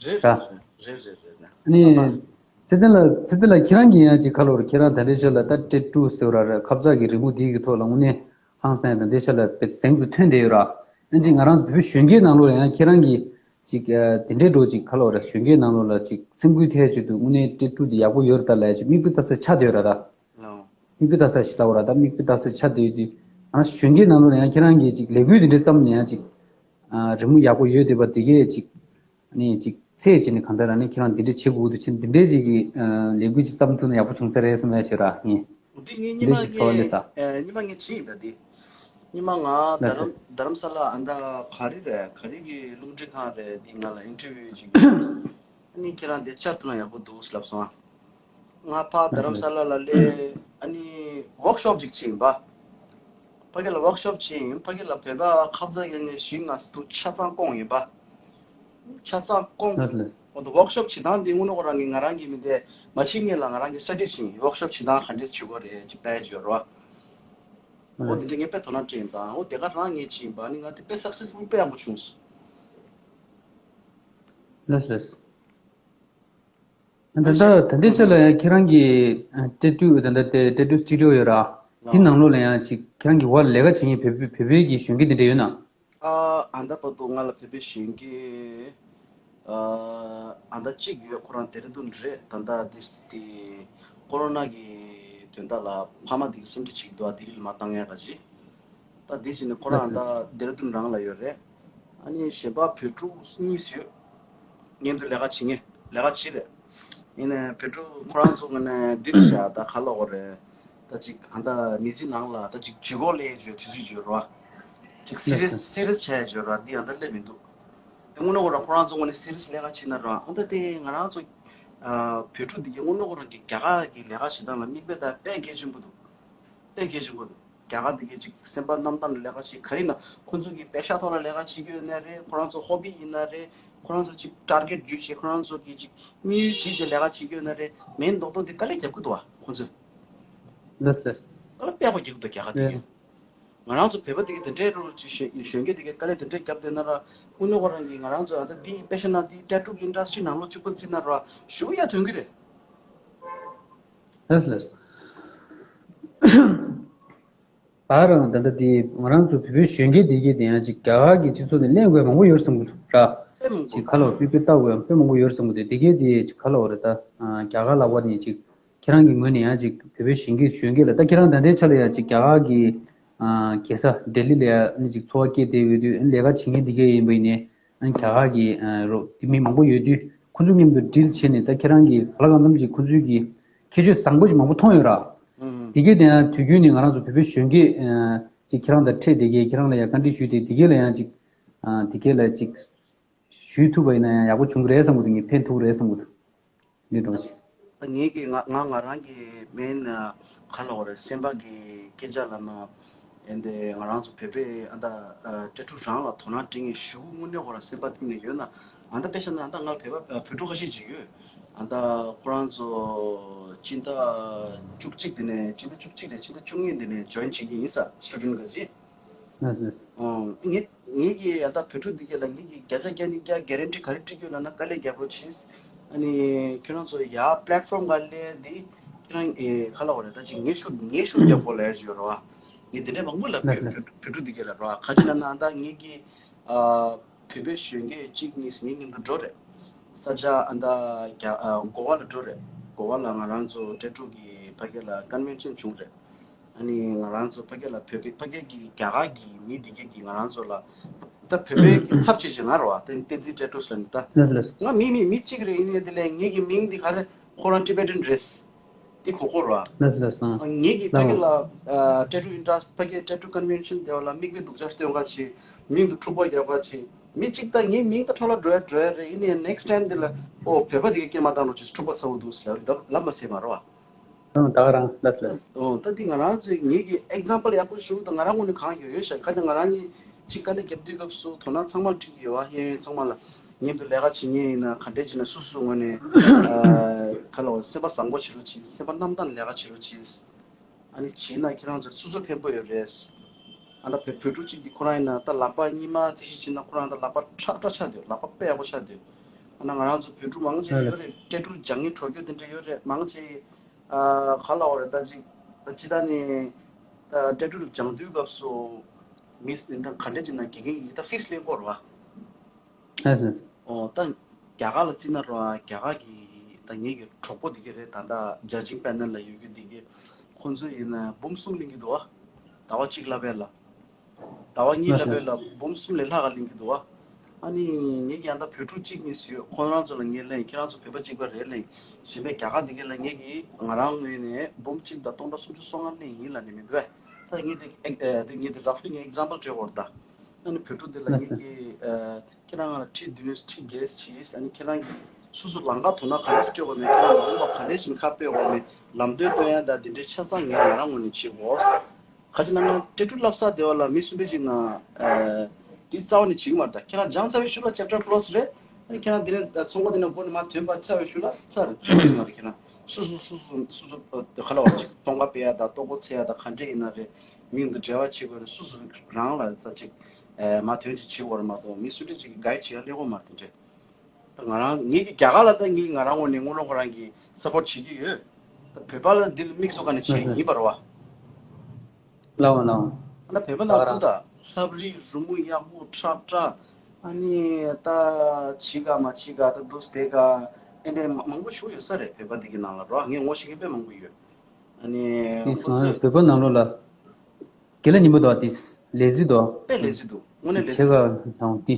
རེད་ར། རེད་རེད་རེད་རེད། ཨ་ནི་ཚེ་བརྟན་ལགས་ཚེ་བརྟན་ལགས་ཁྱེད་རང་གི་ཡང་ཅིག་ཁ་ལ་བ་རེད། ཁྱེད་རང་ད་ལྟའི་ཆར་ལ་ད་ཏེ་ཀྲུ་ཟེར་བ་ར་ཁབ་ཙག་གི་རི་མོ་འདི་གི་ཐོག་ལ་དངོས་གནས་ཧང་སང་ད་ལྟའི་ཆར་ལ་དཔེ་གཟེངས་སུ་ཐོན་བསྡད་ཡོད་ར། ཨ་ནི་ཅིག་ང་རང་བོད་པའི་གཞོན་སྐྱེས་ནང་ལོགས་ལ་ཡང་ཁྱེད་རང་གི་ཅིག་ཨ་དེ་འདྲའི་འགྲོ་ཅིག་ཁ་ལོ་ར་གཞོན་སྐྱེས་ནང་ལོགས་ལ་ཅིག་སེམས་འགུལ་ཐེབས་ཆེད་དུ་དངོས་གནས་ཏེ་ཀྲུ་དེ་ཡག་པོ་ཡོད་རེད་ད་ལབ་ཡ་ཅིག་མིག་དཔེ་ལྟ་ས་ཆགས་བསྡད་ཡོད་ར་ད། ལོ། མིག་དཔེ་ལྟ་ས་ཞིག་ལབ་ར་ད་མིག་དཔེ་ལྟ་ས་ཆགས་བསྡད་ཡོད་དུས་ང་གཞོན་སྐྱེས་ནང་ལོགས་ལ་ཡང་ཁྱེད་རང་གིས་ཅིག་ལས་འགུལ་དེ་འདྲའི་བརྩམས་ནས་ཡང་ཅིག་ཨ་རི་མོ་ཡག་པོ་ཡོད་བསྡད་པ་དེ་གས་ཅིག་ནས་ཅིག་ཚད་ཅིག་ནས་གང་ལྟར་ནས་ཁྱེད་རང་འདི་འདྲ་བྱེད་དགོས་འདུག་ཅིག་འདི་འདྲའི་ཅིག་གི་ཨ་ལས་འགུལ་ཅིག་བརྩམས་ཐུབ་ན་ཡག་པོ་བྱུང་ས་རེད་བསམ་ཡ་ཞིག་ར་ངས་འདི་ངས་ཉི་འདི་མ་འདྲ་ཞིག་ཚོར་བ་སླེབས་ས། ངས་ཨ་ཉི་མ་ངས་བྲིས་ཡིན་ད་འདི། ཉི་མ་ང་རྡ་རམ་རྡ་རམ་ས་ལ་ཨ་མདའ་ག་རེ་རེད་ག་རེ་གི་རླུང་འཕྲིན་ཁང་རེད་འདི་ང་ལ་ཨིན་ཊར་བིའུ་ཅིག་ཡོད། ཨ་ནི་ཁྱེད་རང་འདི་བཅར་ཐུབ་ན་ཡག་པོ་འདུག་ལབ་སོང་ཨ། ང་ཕ་རྡ་རམ་ས་ལ་ལ་སླེབས་ཨ་ནི་ཝོག་ཤོབ་ཅིག་བྱས་ཡིན་པ། ཕ་གི་ལ་ཝོག་ཤོབ་བྱས་ཡིན་ཕ་གི་ལ་བོད་པ་ཁབ་ཙག་ཡོད་ངས་ཞིག་ང་སུ་ཆ་ཚང་སྐོང་ཡིན་པ། ཆ་ཚང་སྐོང་། ལགས་ལགས། འོ་ད་ཝོག་ཤོབ་བྱེད་སྟངས་འདི་དངོས་གནས་ཁོ་རང་གིས་ང་རང་གིས་མི་འདས་མ་ཕྱིན་ངེས་ལ་ང་རང་གིས་སི་ཊ་ཌི་བྱས་ཡིན་ཝོག་ཤོབ་བྱེད་སྟངས་ག་འདྲས་བྱེད་དགོས་རེད་ཅིག་ལྟ་ཡ་ཅིག་ཡོད་རེད་བ། འོ་དེ་འདྲས་ངས་དཔེ་དོ་སྣང་སྤྲད་ཡིན་པ་འོ་དེ་ག་རང་ངས་བྱས་ཡིན་པ་ནི་ང་དེ་དཔེ་སག་སེ་སི་ཕུལ་དཔེ་ཡག་པོ་བྱུང་སོང་། ལགས་ལགས། ད་ལྟ་ད་ལྟའི་ཆ་ལ་ཡང་ཁྱེད་རང་གི་ཏེ་ཊུ་ད་ལྟ་ཏེ་ཊུ་སི་ཊུ་ཌི་ཡོ་ཡོད་ར། དེ་ནང་ལོགས་ལ་ཡང་ཅིག་ཁྱེད་རང་གི་འོག་ལ་ལས་ཀ་བྱེད་མཁན་བོད་བོད་བོད་པའི་གི་གཞོན་སྐྱེས་དེ་འདྲ་ཡོད་ན། ཨ་ཨ་ད་བར་དུ་ང་ལ་བོད་པའི་གཞོན་སྐྱེས་ཨ་ཨ་ད་གཅིག་ཡོད་ཁོ་རང་ལྡེ་ར་ལྡུན་རེད་ད་ལྟ་དེ་དེ་ཀོ་རོ་ན་གི་དོན་དག་ལ་ཕ་མ་དེ་གི་སེམས་ཁྲལ་བྱེད་ཀྱི་འདུག་ཨ་ལྡི་ལི་ལ་མ་བཏང་ཡ་ག་ཅི། ད་འདི་བྱས་ནས་ཁོ་རང་ད་ལྡེ་ར་ལྡུན་རང་ལ་ཡོད་རེད། ཨ་ནི་གཞན་པ་བོད་ཕྲུག་གཉིས་ཡོད། མཉམ་དུ་ལས་ཀ་བྱེད་མཁན་ལས་ཀ་བྱེད་རེད། ཡིན་ནའི་བོད་ཕྲུག་ཁོ་རང་ཚོ་ངོས་ནས་འདིར་བཞག་ད་ག་ལབ་དགོས་རེད། ད་ཅིག་ཨ་ད་མི་ཚེ་ནང་ལ་ད་ཅིག་ཇུས་འགོད་ལས་བྱོས་དུས་ཚོད་བྱོས་རོགས། ཅིག་སི་རི་ཡས་སི་རི་ཡས་བྱས་བྱོས་རོགས་འདི་ཨ་ད་སླེབས་མི་འདུག་དངོས་གནས་ཁོ་རང་ཁོ་རང་ཚོ་ངོས་ནས་སི་རི་ཡས་ལས་ཀ་བྱེད་ན་རོགས་ཨ་ད་དེ་ང་རང་ཚོ་བོད་ཕྲུག་འདི་གའི་དངོས་གནས་ཁོ་རང་གི་རྒྱ་གར་གྱི་ལས་ཀ་བྱེད་སྟངས་ལ་མིག་དཔེ་ལྟ་དཔེ་གལ་ཆེན་པོ་འདུག་དཔེ་གལ་ཆེན་པོ་འདུག་རྒྱ་གར་འདི་གའི་ཅིག་སེམས་པ་རྣམ་དག་ནས་ལས་ཀ་བྱེད་ག་རེ་ཡིན་ན་ཁོ་ཚོ་གི་པེ་ཤ་ཐོག་ལ་ལས་ཀ་བྱེད་ཀྱི་ཡོད་ན་རེད་ཁོ་རང་ཚོ་ཧོ་བི་ཡིན་ན་རེད་ཁོ་རང་ཚོ་ཅིག་ཊར་གེཊ་བརྒྱུད་བྱས་ཁོ་རང་ཚོ་གི་ཅིག་དམིགས་ཡུལ་བྱས་བྱས་ལས་ཀ་བྱེད་ཀྱི་ཡོད་ན་རེད་མེན་རྡོག་རྡོག་འདི་དཀའ་ལས་རྒྱབ་ཀྱི་འདུག་བ་ཁོ་ཚོས། ལགས་ལགས། དཀའ་ལས་དཔེ་ཡག་པོ་རྒྱབ་ཀྱི་འདུག་རྒྱ་གར་འདི་གས། ང་རང་ཚོ་བོད་པ་འདི་གས་དེ་འདྲའི་རུ་ཅིག་གཞོན་གཞོན་སྐྱེས་འདི་གས་དཀའ་ལས་དེ་འདྲའི་རྒྱབ་བསྡད་ན་ར་དངོས་གནས་ཁོ་རང་གིས་ང་རང་ཚོ་ཨ་ད་འདི་དཔེ་བཞག་ན་འདི་ཊེ་ཊུ་གི་ཨིན་ཌ་སི་ཊི་རི་ནང་ལོགས་གཅིག་པུ་བརྩིས་ན་ར་ཞུ་ཡ་ཐོན་གི་རེད། ལགས་ལགས། ད་རང་ད་ལྟ་དེ་ང་རང་ཚོ་བོད་པའི་གཞོན་སྐྱེས་དེ་གས་དེ་ཡང་ཅིག་རྒྱ་གར་གྱི་སྤྱི་ཚོགས་ནས་གླེང་དགོས་མང་པོ་ཡོད་བསམ་གྱི་འདུག་ར། དཔེ་མང་པོ་ཅིག་ཁ་ལོ་པི་པི་ལྟ་དགོས་ཡང་དཔེ་མང་པོ་ཡོད་བསམ་གྱི་འདུག་དེ་གས་དེ་ཅིག་ཁ་ལོ་རེད་ད་རྒྱ་གར་ལ་བ་ནས་ཅིག་ཁྱེད་རང་གི་ངོས་ནས་ཡང་ཅིག་བོད་པའི་གཞོན་སྐྱེས་གཞོན་སྐྱེས་ལ་ད་ཁྱེད་རང་ད་ལྟའི་ཆ་ལ་ཡང་ཅིག་རྒྱ་གར་གྱི་རྒྱལ་ས་ལྡི་ལི་ལ་ཡང་ཅིག་འཚོ་བ་སྐྱེལ་བསྡད་ཡོད་དུས་ལས་ཀ་བྱེད་མཁན་དེ་གས་ཡིན་པ་ཡིན་ནའི། ཨ་ནི་རྒྱ་གར་གྱི་ཨ་རོ་དེ་མི་མང་པོ་ཡོད་དུས་ཁོ་ཚོ་མཉམ་དུ་ཌིལ་བྱས་ནས་ད་ཁྱེད་རང་གིས་ག་ལ་གང་འཚམ་ཅིག་ཁོ་ཚོའི་གི་ཁྱད་ཆོས་བཟང་པོ་ཅིག་མང་པོ་མཐོང་ཡོད་ར། ཨུམ། དེ་གས་དེ་ཡང་དུས་རྒྱུན་ནས་ང་རང་ཚོ་བོད་པའི་གཞོན་སྐྱེས་ཨ་ཅིག་ཁྱེད་རང་དང་འཕྲད་དེ་གས་ཁྱེད་རང་ལ་ཡང་བཀའ་འདྲི་ཞུས་ཏེ་དེ་གས་ལ་ཡང་ཅིག་ཨ་དེ་གས་ལ་ཅིག་ཞུས་ཐུབ་པ་ཡིན་ན་ཡང་ཡག་པོ་བྱུང་གི་རེད་བསམ་གི་འདུག་ངས་ཕན་ཐོགས་རེད་བསམ་གི་འདུག་འདི་འདྲ་ཞིག་ད་ངེད་ཀྱི་ང་ང་ང་རང་གི་མིན་ག་ལ་བ་རེད་སེམས་པ་གི་སྐད་ཆ་ལབ་ན། ཨེ་འདི་ང་རང་ཚོ་བོད་པའི་ཨ་ད་ཨ་ཊེ་ཊུ་རང་ལ་དོ་སྣང་སྤྲད་མཁན་ཞུ་དངོས་གནས་ཁོ་རང་སེམས་པ་གཏིང་ནས་ཡོད་ན་ཨ་ད་དཔེ་བཞག་ན་ཨ་ད་ང་བོད་པ་ཨ་བོད་ཕྲུག་ཁ་ཤས་ཅིག་ཡོད་ཨ་ད་ཁོ་རང་ཚོ་སྤྱི་ཟླ་བཅུ་གཅིག་དེ་ནས་སྤྱི་ཟླ་བཅུ་གཅིག་ནས་སྤྱི་ཟླ་བཅུ་གཉིས་དེ་ནས་ཇོ་ཡིན་བྱེད་ཀྱི་ཡིན་ས་སི་ཊུ་ཌེན་ག་ཅིག་ལགས་ལགས། ཨོ། ངེད་ངེད་ཀྱིས་ཡ་ད་བོད་ཕྲུག་འདི་གས་ལ་ངེད་ཀྱིས་བརྒྱ་ཆ་བརྒྱ་ནས་བརྒྱ་གྷེ་རན་ཊི་ག་རེ་སྤྲད་ཀྱི་ཡོད་ལབ་ན་དཀའ་ལས་རྒྱག་རོགས་བྱེད། ཨ་ནི་ཁྱོད་རང་ཚོ་ཡ་པི་ལེ་ཊི་ཕོམ་ག་ལས་འདི་ཁྱེད་རང་ཨེ་ག་ལབ་དགོས་རེད་ད་ཅིག་ངས་ཤུགས་ངས་ཤུགས་རྒྱག་དགོས་ལབ་ཡ་ཅིག་ཡོད་རེད་བ། ངས་འདི་འདྲས་མང་པོ་ལབ་ཡོད་ལགས་ལགས། བོད་བོད་ཕྲུག་འདི་གས་ལ་རེད་བ་ག་ཅི་ལབ་ན་ཨ་ད་ངེད་ཀྱིས་ཨ་བོད་པའི་གཞོན་སྐྱེས་གཅིག་གཉིས་ངའི་མཉམ་དུ་འགྲོ་རེད། ས་ཆ་ཨ་ད་རྒྱ་ཨ་གོ་བ་ལ་འགྲོ་རེད། གོ་བ་ལ་ང་རང་ཚོ་ཊེ་ཊུ་གི་ཕ་གི་ལ་ཀོན་ཝེན་ཤན་བྱུང་རེད། ཨ་ནི་ང་རང་ཚོ་ཕ་གི་ལ་བོད་པའི་ཕ་གི་གི་རྒྱ་གར་གི་མི་འདི་གི་གི་ང་རང་ཚོ་ལ་ད་བོད་པའི་གི་ཚབ་བྱེད་ཅིག་ང་རེད་བ་བསྟན་བསྟན་འཛིན་ཊེ་ཊུ་ལབ་ནི་ད་ལགས་ལགས། ང་མི་མི་མི་གཅིག་རེད་ཡིན་ནའི་དེ་ལས་ངེད་ཀྱི་མིང་འདི་ག་རེ་ཁོ་རང་ཊི་བེ་ཊན་རེད། འདི་གོ་གོ་ར། ལགས་ལགས་སོ། ངེད་ཀྱི་ཕ་གི་ལ་ཨ་ཊེ་ཊུ་ཨིན་ཊར་ཕ་གི་ཊེ་ཊུ་ཀོན་ཝེན་ཤན་དེ་བ་ལ་མིག་དཔེ་སྡུག་ཅག་སྟོན་ག་ཆེ། མིང་དུ་འཁྲུག་པ་རྒྱག་ག་ཆེ། མི་གཅིག་ད་ངའི་མིང་ད་འཕྲོ་བརླག་འགྲོ་ཡ་འགྲོ་ཡ་རེད་ཡིན་ནའི་ནེག་སི་ཊེན་དེ་ལ་ཨོ་བོད་པ་དེ་ག་སྐད་མ་བཏང་རོགས་ཅེས་འཁྲུག་པ་ཚ་བོ་འདུག་ཟེར་ལབ་ལབ་མ་ཟེར་མ་རོ། ཨང་ད་ག་རང་ལགས་ལགས། ཨོ་ད་འདི་ང་རང་ཚོའི་ངེད་ཀྱི་ཨེག་ཛམ་པལ་ཡག་པོ་ཞུ་ད་ང་རང་ངོས་ནས་གང་ཡོད་ཡོད་ཤག་ག་ད་ང་རང་གི་ཅིག་དཀའ་ལས་རྒྱབ་དུས་སྐབས་སུ་དོ་སྣང་ཚང་མ་འཁྲི་གི་ཡོད་བ་ཧེ་ཚང་མ་ལ། མཉམ་དུ་ལས་ཀ་བྱེད་མཁན་ཡིན་ན་ག་འདྲས་བྱེད་ན་སོ་སོ་ངོས་ནས་ཁ་ལོ་སེམས་པ་བཟང་པོ་བྱེད་རོགས་བྱེད། སེམས་པ་རྣམ་དག་ལས་ཀ་བྱེད་རོགས་བྱེད། ཨ་ནི་བྱེད་ན་ཁྱེད་རང་ཚོ་སོ་སོ་ཕན་པོ་ཡོད་རེད། ཨ་ད་བོད་བོད་ཕྲུག་གཅིག་གིས་ཁོ་རང་ཡིན་ན་ད་ལག་པ་གཉིས་མ་རྩིས་ཞིབ་བྱེད་ན་ཁོ་རང་ད་ལག་པ་ཁྲག་ཁྲག་ཆགས་འདུག་ལག་པ་དཔེ་ཡག་པོ་ཆགས་འདུག་ཨ་ན་ང་རང་ཚོ་བོད་ཕྲུག་མང་ཆེ་ཡོད་རེད། སྤྲད་ཕྲུག་སྦྱང་ངེས་གྲོས་སྐྱོད་དེ་འདྲ་ཡོད་རེད། མང་ཆེ་ཨ་ག་ལ་བ་རེད། ད་ཅིག་ད་ཅི་ད་ནི་ད་སྤྲད་ཕྲུག་སྦྱང་དུས་སྐབས་སུ་མིས་ད་ག་འདྲས་ཅིག་ན་དགེ་རྒན་གྱིས་ད་ཕིས་ལེན་དགོས་རེད་བ། ཨོ་ད་རྒྱ་གར་ལ་བརྩིས་ན་རོ། རྒྱ་གར་གྱི་ད་ངེད་ཀྱི་གྲོགས་པོ་འདི་ག་རེད། ད་ད་ཇ་ཇིང་པེ་ནལ་ལ་ཡོད་རྒྱུ་འདི་ག་ཁོང་ཚོ་ཡིན་ན་འབུམ་གསུམ་ལེན་གྱི་འདུག་བ། ཟླ་བ་གཅིག་ལ་བས་ལ། ཟླ་བ་གཉིས་ལ་བས་ལ་འབུམ་གསུམ་ལས་ལྷག་ག་ལེན་གྱི་འདུག་བ། ཨ་ནི་ངེད་ཀྱི་ཡང་ད་བོད་ཕྲུག་གཅིག་གཉིས་ཡོད། ཁོང་རང་ཚོ་ལ་ངས་ལེན། ཁྱེད་རང་ཚོ་བོད་པ་གཅིག་པ་རེད་ལེན། གཞན་པའི་རྒྱ་གར་འདི་ག་ལ་ངེད་ཀྱི་ང་རང་ངོས་ནས་འབུམ་གཅིག་དང་སྟོང་ཕྲག་སུམ་ཅུ་སོ་ལྔ་ལེན་ཡིན་ལ་ནི་མི་འདུག་བས། ད་ངེད་འདི་ཨེ་འདི་ངེད་འདི་ར་ཧྥི་ལི་ངས་ཨེག་ཛམ་པལ་སྤྲད་བར་ད། ཨ་ནི་བོད་ཕྲུག་འདི་ལ་ངེད་ཀྱི་ཨ། ཁྱེད་རང་ང་ལ་ཁྲིད་དུས་ཁྲིད་རྒྱས་བྱས། ཨ་ནི་ཁྱེད་རང་གིས་སོ་སོ་ལམ་ཁ་དོ་སྣང་ག་རེ་སྤྲད་དགོས་མེད། ཁྱེད་རང་ལམ་ལ་ག་རེ་བཞིན་ཁ་སྤེལ་དགོས་མེད། ལམ་སྟོན་སྟོན་ཡ་ད་འདི་འདྲའི་ཆ་ཚང་ངས་ང་རང་ངོས་ནས་བྱེད་དགོས། ག་ཅི་ན་ང་སྤྲད་ཕྲུག་བསླབ་ས་དེ་བ་ལ་མི་སུ་འདྲ་ཞིག་ན་འདི་རྩ་བ་ནས་བྱེད་ཀྱི་མ་རེད། ད་ཁྱེད་རང་སྦྱངས་ཚར་བའི་ཤུལ་ལ་ཅེབ་ཊར་ཀློ་སི་རེད། ཨ་ནི་ཁྱེད་རང་འདི་ནས་ཚོང་པ་འདི་ནས་སྒོ་ནས་མ་ཐོན་པ་ཚར་བའི་ཤུལ་ལ་ཚར་རེད། བྱེད་ཀྱི་མ་རེད། ཁྱེད་རང་སོ་སོ་སོ་སོ་སོ་སོ་ག་ལ་བ་ཅིག་ཚོང་ཁ་སྤེལ་ཡ་ད་ལྟོ་གོ་ཚད་ཡ་ད་ག་འདྲ་ཡིན་ན་རེད། མི་འདི་འབྲེལ་བ་བྱེད་དགོས་རེད། སོ་སོ་རང་ལ་ས་ཅིག་མ་ཐོན་ཅིག་བྱེད་དགོས་རེད་མ་གཏོགས་མི་སུ་འདྲ་ཅིག་གི་གའི་བྱེད་ཡ་ལེགས་པོ་མ་རེད་དེ་འདྲ། ད་ང་རང་ངེད་ཀྱི་རྒྱ་གར་ལ་ད་ངེད་ང་རང་ངོས་ནས་དངུལ་ལོངས་ཁོ་རང་གིས་སབ་པོར་ཊི་བྱེད་ཀྱི་ཡོད། ད་བོད་པ་ལ་འདི་ལ་དམིགས་སུ་བཀར་ནས་བྱེད་ཡིན་པ་རེད་བ། ལའོ་ལའོ། ཨ་ན་བོད་པ་ནང་ཁུལ་ད་ལྷ་རིས་རི་མོ་ཡག་པོ་ཁྲ་ཁྲ། ཨ་ནི་ད་བྱེད་ག་མ་བྱེད་ག་ད་འདུག་སྟེ་ག་ཨེ་འདྲས་མང་པོ་ཞིག་ཡོད་ས་རེད། བོད་པ་འདི་གི་ནང་ལ་རོ། ངས་ངོ་ཤེས་མཁན་དཔེ་མང་པོ་ཡོད། ཨ་ནི་ཁོ་ཚོས་བོད་པ་ནང་ལོགས་ལ་དགེ་ལ་ཉིན་མོ་དོ་ཏིས་ལེ་ཟི་དོ། དཔེ་ལེ་ཟི་འདུག་དངོས་གནས་ལེ་ཆེ་ཟི་ག་འདུག་དང་ཏི།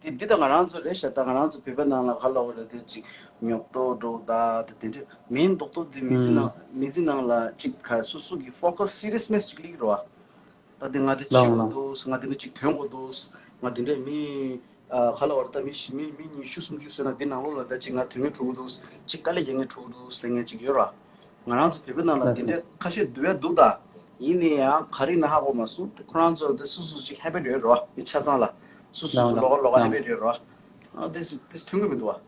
དེ་འདི་ད་ང་རང་ཚོ་རེད་ཤག་ད་ང་རང་ཚོ་བོད་པའི་ནང་ལ་ག་ལ་འོ་རེད། དེ་ཅིག་ཉོབ་ཏོ་འགྲོ་ད་དེ་དེ་འདྲ་མིན་མདོག་མདོག་དེ་མི་ཚེ་ནང་མི་ཚེ་ནང་ལ་ཅིག་ག་སོ་སོ་གི་ཕོ་ཁ་སི་རི་ཡས་ནེ་སི་ཅིག་སླེབས་རོ། ད་དེ་ང་དེ་བྱེད་དགོས་འདུག་ང་དེ་འདྲ་ཅིག་ཐོན་དགོས་འདུག་ང་དེ་འདྲ་མི་ག་ལ་འོ་རེད། ད་མི་ཤི་མི་མི་ཉི་ཤུ་སུམ་ཅུ་ཟེར་ན་དེ་ནང་ལོགས་ལ་ད་ཅིག་ང་དོན་ངན་འགྲོ་གི་འདུག་ཅིག་དཀའ་ལས་རྒྱག་མཁན་འགྲོ་གི་འདུག་ཟེར་མཁན་ཅིག་ཡོད་ར། ང་རང་ཚོ་བོད་པའི་ནང་ལ་དེ་འདྲའི་ཁ་ཤས་འདུག་བས་འདུག་ད། ཡིན་ནའི་ཡང་ག་རེ་ན་ཧ་གོ་མ་སོང་། ཁོ་རང་ཚོ་དེ་སོ་སོ་ཅིག་ཧེ་བིཊ་ཡོད་རོ། མི་ཆ་ཚང་ལ་སོ་སོ་ལོག་ལོག་ཧེ་བིཊ་ཡོད་རོ། ཨ་དེ་སུ་དེ་སུ་ཐོན་གི་མི་འདུག་བ།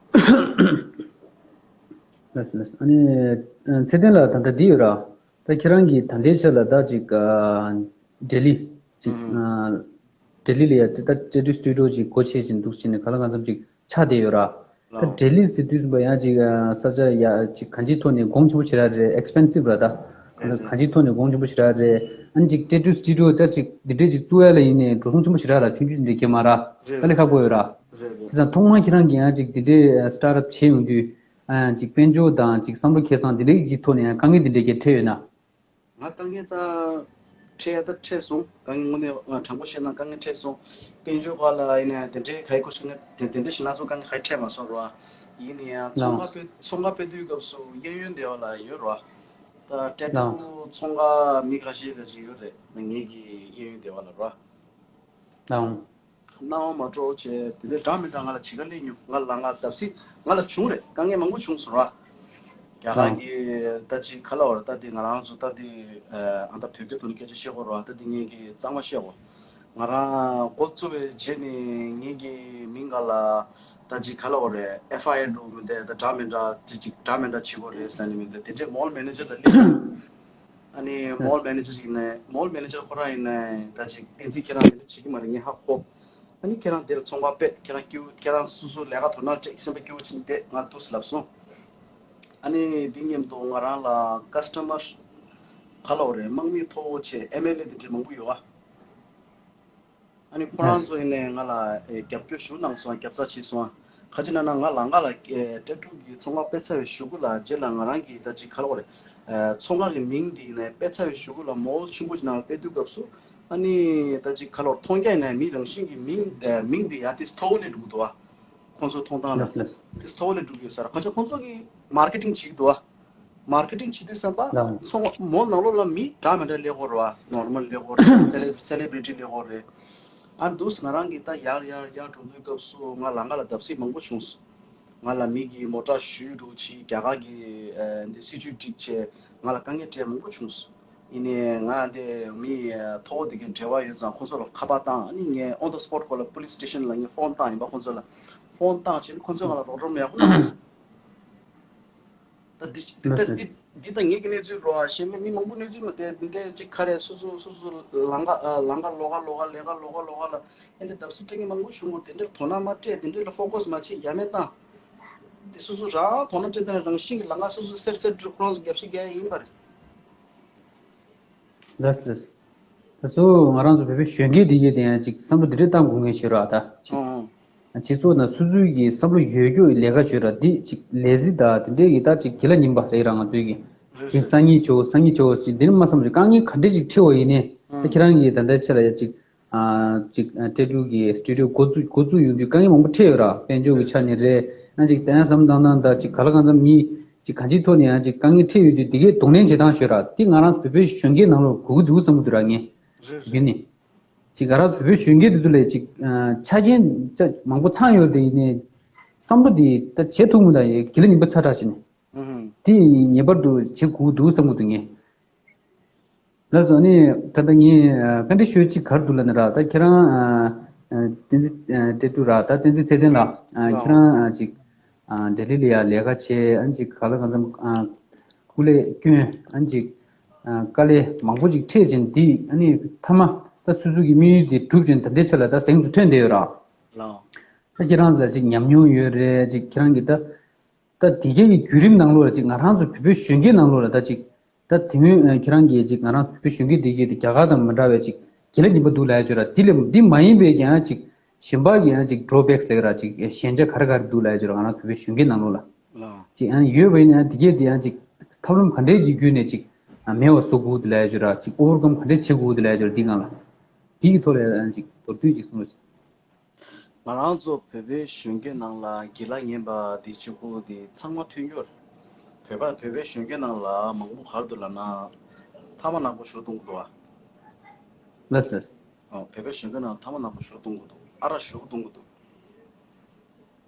ལགས་སོ་ལགས་སོ། ཨ་ནི་ཚེ་བརྟན་ལགས་ད་ལྟ་འདི་ཡོད་ར། ད་ཁྱེད་རང་གིས་ད་ལྟའི་ཆ་ལ་ད་ཅིག་ལྡི་ལི་ཅིག་ལྡི་ལི་ལ་ཡ་ད་ཊེ་ཊུ་སི་ཊུ་ཌི་ཡོ་ཅིག་སྒོ་ཕྱེ་བཞིན་འདུག་ཅེས་ནས་ག་ལ་གང་འཚམ་ཅིག་ཆགས་བསྡད་ཡོད་ར། ད་ལྡི་ལི་ཟེར་དུས་ཙམ་པ་ཡང་ཅིག་ས་ཆ་ཡ་ཅིག་གང་ཅིའི་ཐོག་ནས་གོང་ཆེན་པོ་ཞེ་དྲག་རེད། ཨེག་སི་པེན་སིབ་ར། ད་གང་ཅིའི་ཐོག་ནས་གོང་ཆེན་པོ་ཞེ་དྲག་རེད། ཨ་ནི་ཅིག་ཊེ་ཊུ་སི་ཊུ་ཌི་ཡོ་ད་ཅིག་འདི་འདྲས་ཅིག་བཙུགས་ཡ་ལ་ཡིན་ནའི་འགྲོ་སོང་ཆེན་པོ་ཞེ་དྲག་ར་ཆུང་ཆུང་འདི་གས་མ་ར། དཀའ་ལས་ཁག་པོ་ཡོད་ར། བྱས་ཙང་ཐོག་མར་ཁྱེད་རང་གིས་ཡང་ཅིག་འདི་འདྲས་སི་ཊར་ཊབ་བྱས་ཡོང་དུས་ཅིག་དཔལ་འབྱོར་དང་ཅིག་བསམ་བློ་འཁྱེར་སྟངས་འདི་འདྲས་ཀྱི་ཐོག་ནས་ཡང་དཀའ་ངལ་འདི་འདྲས་ཀྱི་འཕྲད་ཡོད་ན། ང་དཀའ་ངལ་ད་འཕྲད་ཡ་ད་འཕྲད་སོང་། དཀའ་ངལ་དངོས་གནས་དྲང་པོ་བཤད་ན་དཀའ་ངལ་འཕྲད་སོང་། དཔལ་འབྱོར་སྒང་ལ་ཡིན་ནའི་དེ་འདྲའི་ག་ཡི་གོ་ཤེས་ངས་དེ་དེ་འདྲ་ཞིག་ན་སོང་། དཀའ་ངལ་ག་ཡི་འཕྲད་མ་སོང་རོ། ཡིན་ན་ཡང་ཚོང་ཁང་སྤེལ་ཚོང་ཁང་སྤེལ་དུས་སྐབས་སུ་གཡས་གཡོན་སྡེ་བ་ལ་ཡོད་རོ། ད་ཊེ་ཊུ་ཚོང་ཁང་མི་ཁ་ཤས་ཁ་ཤས་ཡོད་རེད། ངེད་ཀྱི་གཡས་གཡོན་སྡེ་བ་ལ་རོ། སྣང་བ་མ་སྤྲོ་བྱས་དེ་འདྲའི་འདྲ་མི་འདྲ་ང་ལ་བྱེད་ཀ་སླེབས་མྱོང་། ང་ལ་ང་ལ་བརྡབ་གསིག་ང་ལ་བྱུང་རེད། དཀའ་ངལ་མང་པོ་བྱུང་སོང་ར། རྒྱ་གར་གྱི་ད་ཅིག་ག་ལ་བར་ད་དེ་ང་རང་ཚོ་ད་དེ་ཨ་ད་བོད་སྐད་ཐོག་ནས་སྐད་ཆ་བཤད་དགོས་ར། ད་དེ་ངེད་ཀྱི་གཙང་མ་བཤད་དགོས། ང་རང་འགོ་བཙུགས་པའི་རྗེས་ནས་ངེད་ཀྱི་མིང་སྒང་ལ་ད་ཅིག་ག་ལ་བར་རེད། ཨེཕ་ཨའི་ཨར་འགྲོ་མི་འདུག་ད་འདྲ་མི་འདྲ་དེ་ཅིག་འདྲ་མི་འདྲ་བྱེད་དགོས་རེད་ཟེར་ནས་མི་འདུག་དེ་འདྲའི་མོལ་མེ་ནེ་ཇར་ལ་སླེབས། ཨ་ནི་མོལ་མེ་ནེ་ཇར་ཞིག་ནས་མོལ་མེ་ནེ་ཇར་ཁོ་རང་ཡིན་ནའི་ད་ཅིག་བསྟན་འཛིན་ཁྱེད་རང་དེ་འདྲ་བྱེད་ཀྱི་མ་རེད། ངས་ཧ་གོ། ཨ་ནི་ཁྱེད་རང་དེར་ཚོང་པ་སྤེལ། ཁྱེད་རང་སྐྱིད་ཁྱེད་རང་སོ་སོ་ལས་ཀ་དོ་སྣང་སྤྲད། སེམས་པ་སྐྱིད་པོ་བྱས་ནས་བསྡད། ང་འདུག་སེ་ལབ་སོང་། ཨ་ནི་འདི་མཉམ་དུ་ང་རང་ལ་ཀ་སི་ཊ་མར་ག་ལ་བར་རེད། དམག་མི་མཐོ་བོ་བྱས་ཨེམ་ཨེལ་ཨེ་དེ་འདྲ་མང་པོ་ཡོད་ཨ། ཨ་ནི་ཁོ་རང་ཚོ་ཡིན་ནའི་ང་ལ་ཨེ་རྒྱབ་སྐྱོར་ཞུ་གནང་སོང་། རྒྱབ་རྩ་བྱས་སོང་། ག་ཅི་ན་ན་ང་ལ་ང་ལ་ཨེ་ཊེ་ཊུ་གི་ཚོང་ཁང་སྤེལ་ཚར་བའི་གཞུག་གུ་ལ་རྗེས་ལ་ང་རང་གིས་ད་ཅིག་ག་ལ་བར་ཨེ་ཚོང་ཁང་གི་མིང་འདི་ཡིན་ནའི་སྤེལ་ཚར་བའི་གཞུག་གུ་ལ་མོལ་ཆེན་པོ་ཅིག་ནང་ལ་སྤེལ་དུས་སྐབས་སུ་ཨ་ནི་ད་ཅིག་ག་ལ་བར་མཐོང་རྒྱ་ཡིན་ནའི་མི་རང་བཞིན་གྱི་མིང་ཨེ་མིང་འདི་ཡ་དེ་མཐོ་བོ་སླེབས་འགྲོ་གི་འདུག་ཨ། ཁོང་ཚོ་མཐོང་སྟངས་ལ་ལགས་ལགས། དེ་མཐོ་བོ་སླེབས་འགྲོ་གི་ཡོད་ས་ར། ག་ཅི་ཁོང་ཚོ་གིས་མར་ཀེ་ཊིང་བྱེད་ཀྱི་འདུག་ཨ། མར་ཀེ་ཊིང་བྱེད་དུས་ཙམ་པ་ལགས། ཚོང་མོལ་ནང་ལོགས་ལ་མི་འདྲ་མི་འདྲ་སླེབས་ཀྱི་ཡོད་རེད་བ། ནོར་མལ་སླེབས་ཀྱི་ཡོད་རེད། སེ་ལེ་སེ་ལེ་བྷི་རི་ཊི་སླེབས་ཀྱི་ཡོད་རེད། ཨ་འདུག་སེ་ང་རང་གིས་ད་ཡར་ཡར་ཡར་འགྲོ་དུས་སྐབས་སུ་ང་ལ་ང་ལ་བརྡབ་གསིག་མང་པོ་བྱུང་སོང་། ང་ལ་མི་གིས་མོ་ཊ་གཞུས་འགྲོ་བྱས། རྒྱ་གར་གྱི་ཨ་འདི་སྲིད་ཇུས་སྒྲིག་བྱས་ང་ལ་དཀའ་ངལ་འཕྲད་མང་པོ་བྱུང་སོང་། ཡིན་ནའི་ང་འདི་མི་མཐོ་བོ་དེ་གའི་འབྲེལ་བ་ཡོད་ཙང་ཁོང་ཚོ་ལ་ཁ་པར་བཏང་། ཨ་ནི་ངས་ཨོན་ད་སི་པོཊ་ཁོ་ལ་པོ་ལི་སི་སི་ཊེ་ཤན་ལ་ངས་ཕོན་བཏང་ཡིན་པ། ཁོང་ཚོ་ལ་ ཕོན་བཏང་བྱས་ནས་ཁོ་ཚོས་ང་ལ་རོགས་རམ་ཡག་པོ་གནང་སོང་། ད་འདི་འདི་ལགས་ལྟ་ལགས། འདི་འདི་ད་ངེད་ཀྱི་གནས་ཚུལ་རོ། གཞན་མི་མི་མང་པོ་གནས་ཚུལ་མ་དེ་འདི་འདྲའི་གཅིག་ག་རེ་སོ་སོ་སོ་སོ་ལམ་ཁ་ལམ་ཁ་ལོགས་ཀ་ལོགས་ཀ་ལས་ཀ་ལོགས་ཀ་ལོགས་ཀ་ལ་ཨེ་འདྲ་བརྡབ་གསིག་སྤྲད་མཁན་མང་པོ་བྱུང་གོ། དེ་འདྲར་དོ་སྣང་མ་སྤྲད། དེ་འདྲ་ལ་ཕོ་ཀོས་མ་བྱེད། ཡ་མེད་བཏང་། དེ་སོ་སོ་རང་དོ་སྣང་སྤྲད་དང་རང་བཞིན་གྱི་ལམ་ཁ་སོ་སོ་གསལ་གསལ་འགྲུབ་ཁོ་རང་ཚོ་རྒྱབ་སྐྱོར་རྒྱག་ཡ་ཡིན་པ་རེད། ལགས་ལགས། ད་གཙོ་བོ་ང་རང་ཚོ་བོད་པའི་གཞོན་སྐྱེས་འདི་གས་དེ་ཡང་ཅིག་བསམ་བློ་འདི་འདྲ་བཏང་དགོས་ངེས་ཞེས་ར། ད་ཅིག་ཨང་། སྤྱི་ཚོགས་ནང་སོ་སོའི་གི་བསམ་བློ་ཡོད་རྒྱུ་ལས་ཀ་བྱོས་ར། འདི་ཅིག་ལས་གཟི་ད་དེ་འདྲའི་གི་ད་ཅིག་གི་ལ་ཉིན་པ་རེད་ར། ང་ཚོའི་གི་རེད་ཅིག་རེད། སང་ཉིན་བྱོས་སང་ཉིན་བྱོས་ཅིག་འདི་ནི་མ་བསམ་རེད། དཀའ་ངལ་ག་འདྲས་ཅིག་འཕྲད་བ་ཡིན་ནའི་ད་ཨང་། ཁྱེད་རང་གི་ད་ལྟའི་ཆ་ལ་ཡ་ཅིག་ཨ་ཅིག་ཨ་ཏྲེ་ཀྲུའུ་གི་སི་ཊུ་ཌི་ཡོ་འགོ་བཙུགས་འགོ་བཙུགས་ཡོང་དུས་དཀའ་ངལ་མང་པོ་འཕྲད་ཡོད་ར། དཔལ་འབྱོར་གྱི་ཆ་ནས་རེད། ཨ་ཅིག་ད་ཡང་བསམ་བཏང་བཏང་ད་ཅིག་ག་ལ་གང་འཚམ་མི་ཅིག་གང་ཅིའི་ཐོག་ནས་ཡང་ཅིག་དཀའ་ངལ་འཕྲད་ཡོད་དུས་དེ་གའི་གདོང་ལེན་བྱེད་སྟངས་ཤོད་ར། དེ་ང་རང་བོད་པའི་གཞོན་སྐྱེས་ནང་ལོགས་དགོས་ཀྱི་འདུག་བསམ་གྱི་འདུག་ར། ངས་རེད་རེད། ཡིན་ནི་ཅིག་ང་རང་བོད་པའི་གཞོན་སྐྱེས་དེ་ཚོ་ལས་ཅིག་ཨ་ཆ་རྐྱེན་ཅིག་མང་པོ་ཚང་ཡོད་དེ་ཡིན་ནའི་བསམ་བློ་དེ་ད་བྱེད་ཐུབ་མི་འདུག་ཡ་གི་ལ་ཉིན་པ་ཚ་དྲག་བྱས་ནས་ཨང་། དེ་ངེས་པར་དུ་བྱེད་དགོས་ཀྱི་འདུག་བསམ་གྱི་འདུག་ངས། ལགས་སོ། ཨ་ནི་ད་ལྟ་ངས་ཨ་བཀའ་འདྲི་ཞུ་ཅིག་ག་རེ་འདུག་ལབ་ན་ར། ད་ཁྱེད་རང་ཨ་ཨ་བསྟན་འཛིན་ཨ་ཏྲེ་ཀྲུའུ་ར། ད་བསྟན་འཛིན་ཚེ་བརྟན་ལགས། ཨ་ཁྱེད་རང་ཨ་ཅིག་ཨ་ལྡི་ལི་ལ་ཡ་ལས་ཀ་བྱས། ཨ་ཅིག་ག་ལ་གང་འཚམ་ཨ་སྐུ་ལས་བསྐྱོན། ཨ་ཅིག་ཨ་དཀའ་ལས་མང་པོ་ཅིག་འཕྲད་ཅིང་། འདི་ཨ་ནི་མཐའ་མ་ད་སོ་སོ་གི་དམིགས་ཡུལ་དེ་གྲུབ་ཅིང་། ད་ལྟའི་ཆ་ལ་ད་གཟེངས་སུ་ཐོན་བསྡད་ཡོད་ར། ལགས། ད་ཁྱེད་རང་ལ་ཅིག་ཉམས་མྱོང་ཡོད་རེད། ཅིག་ཁྱེད་རང་གི་ད་ད་དེ་གའི་བརྒྱུད་རིམ་ནང་ལོགས་ལ་ཅིག་ང་རང་ཚོ་བོད་པའི་གཞོན་སྐྱེས་ནང་ལོགས་ལ་ད་ཅིག་ད་དེ་སྔོན་ཨ་ཁྱེད་རང་གིས་ཅིག་ང་རང་ཚོ་བོད་པའི་གཞོན་སྐྱེས་དེ་གའི་དེ་རྒྱ་གར་དང་མི་འདྲ་བའི་ཅིག་གི་ལ་ཉིན་པ་འདུག་ལབ་ཡ་ཅིག་ཡོད་ར། དེ་ལས་འདི་མ་ཡིན་པའི་ཀྱང་ཅིག་གཞན་པ་གི་ཡང་ཅིག་ཌོ་རོ་བེག་སི་ལབ་ཀྱི་ར། ཅིག་ཞན་ཆ་ག་རེ་ག་རེ་འདུག་ལབ་ཡ་ཅིག་ཡོད་ར། ང་རང་ཚོ་བོད་པའི་གཞོན་སྐྱེས་ནང་ལོགས་ལ་ལགས། ཅིག་ཨ་ཡོད་པ་ཡིན་ན་དེ་གའི་དེ་ཡང་ཅིག་ཐབས་ལམ་ག་འདྲས་ཀྱི་བརྒྱུད་ནས་ཅིག་མེད་པ་བཟོ་དགོས་འདུག་ལབ་ཡ་ཅིག་ཡོད་ར། ཅིག་ཨོ་ཝར་ཀམ་ག་འདྲས་བྱེད་དགོས་འདུག་ལབ་ཡ་ཅིག་ཡོད་ར། འདི་སྒང་ལ་འདི་གི་ཐོག་ལ་ཡང་ཅིག་མདོར་བསྡུས་ཅིག་གསུངས་རོགས་ཅིག་ང་རང་ཚོ་བོད་པའི་གཞོན་སྐྱེས་ནང་ལ་དགེ་ལགས་ངན་པ་འདི་གཅིག་པུ་འདི་ཚང་མ་མཐུན་འགྱུར། བོད་པ་བོད་པའི་གཞོན་སྐྱེས་ནང་ལ་མང་པོ་ག་རེ་འདུག་ལབ་ན། ཐ་མག་ནག་པོ་ཞོ་བཏུང་གི་འདུག་བ། ལགས་ལགས། ཨོ། བོད་པའི་གཞོན་སྐྱེས་ནང་ཐ་མག་ནག་པོ་ཞོ་བཏུང་གི་འདུག་ཨ་རག་ཞོ་བཏུང་གི་འདུག་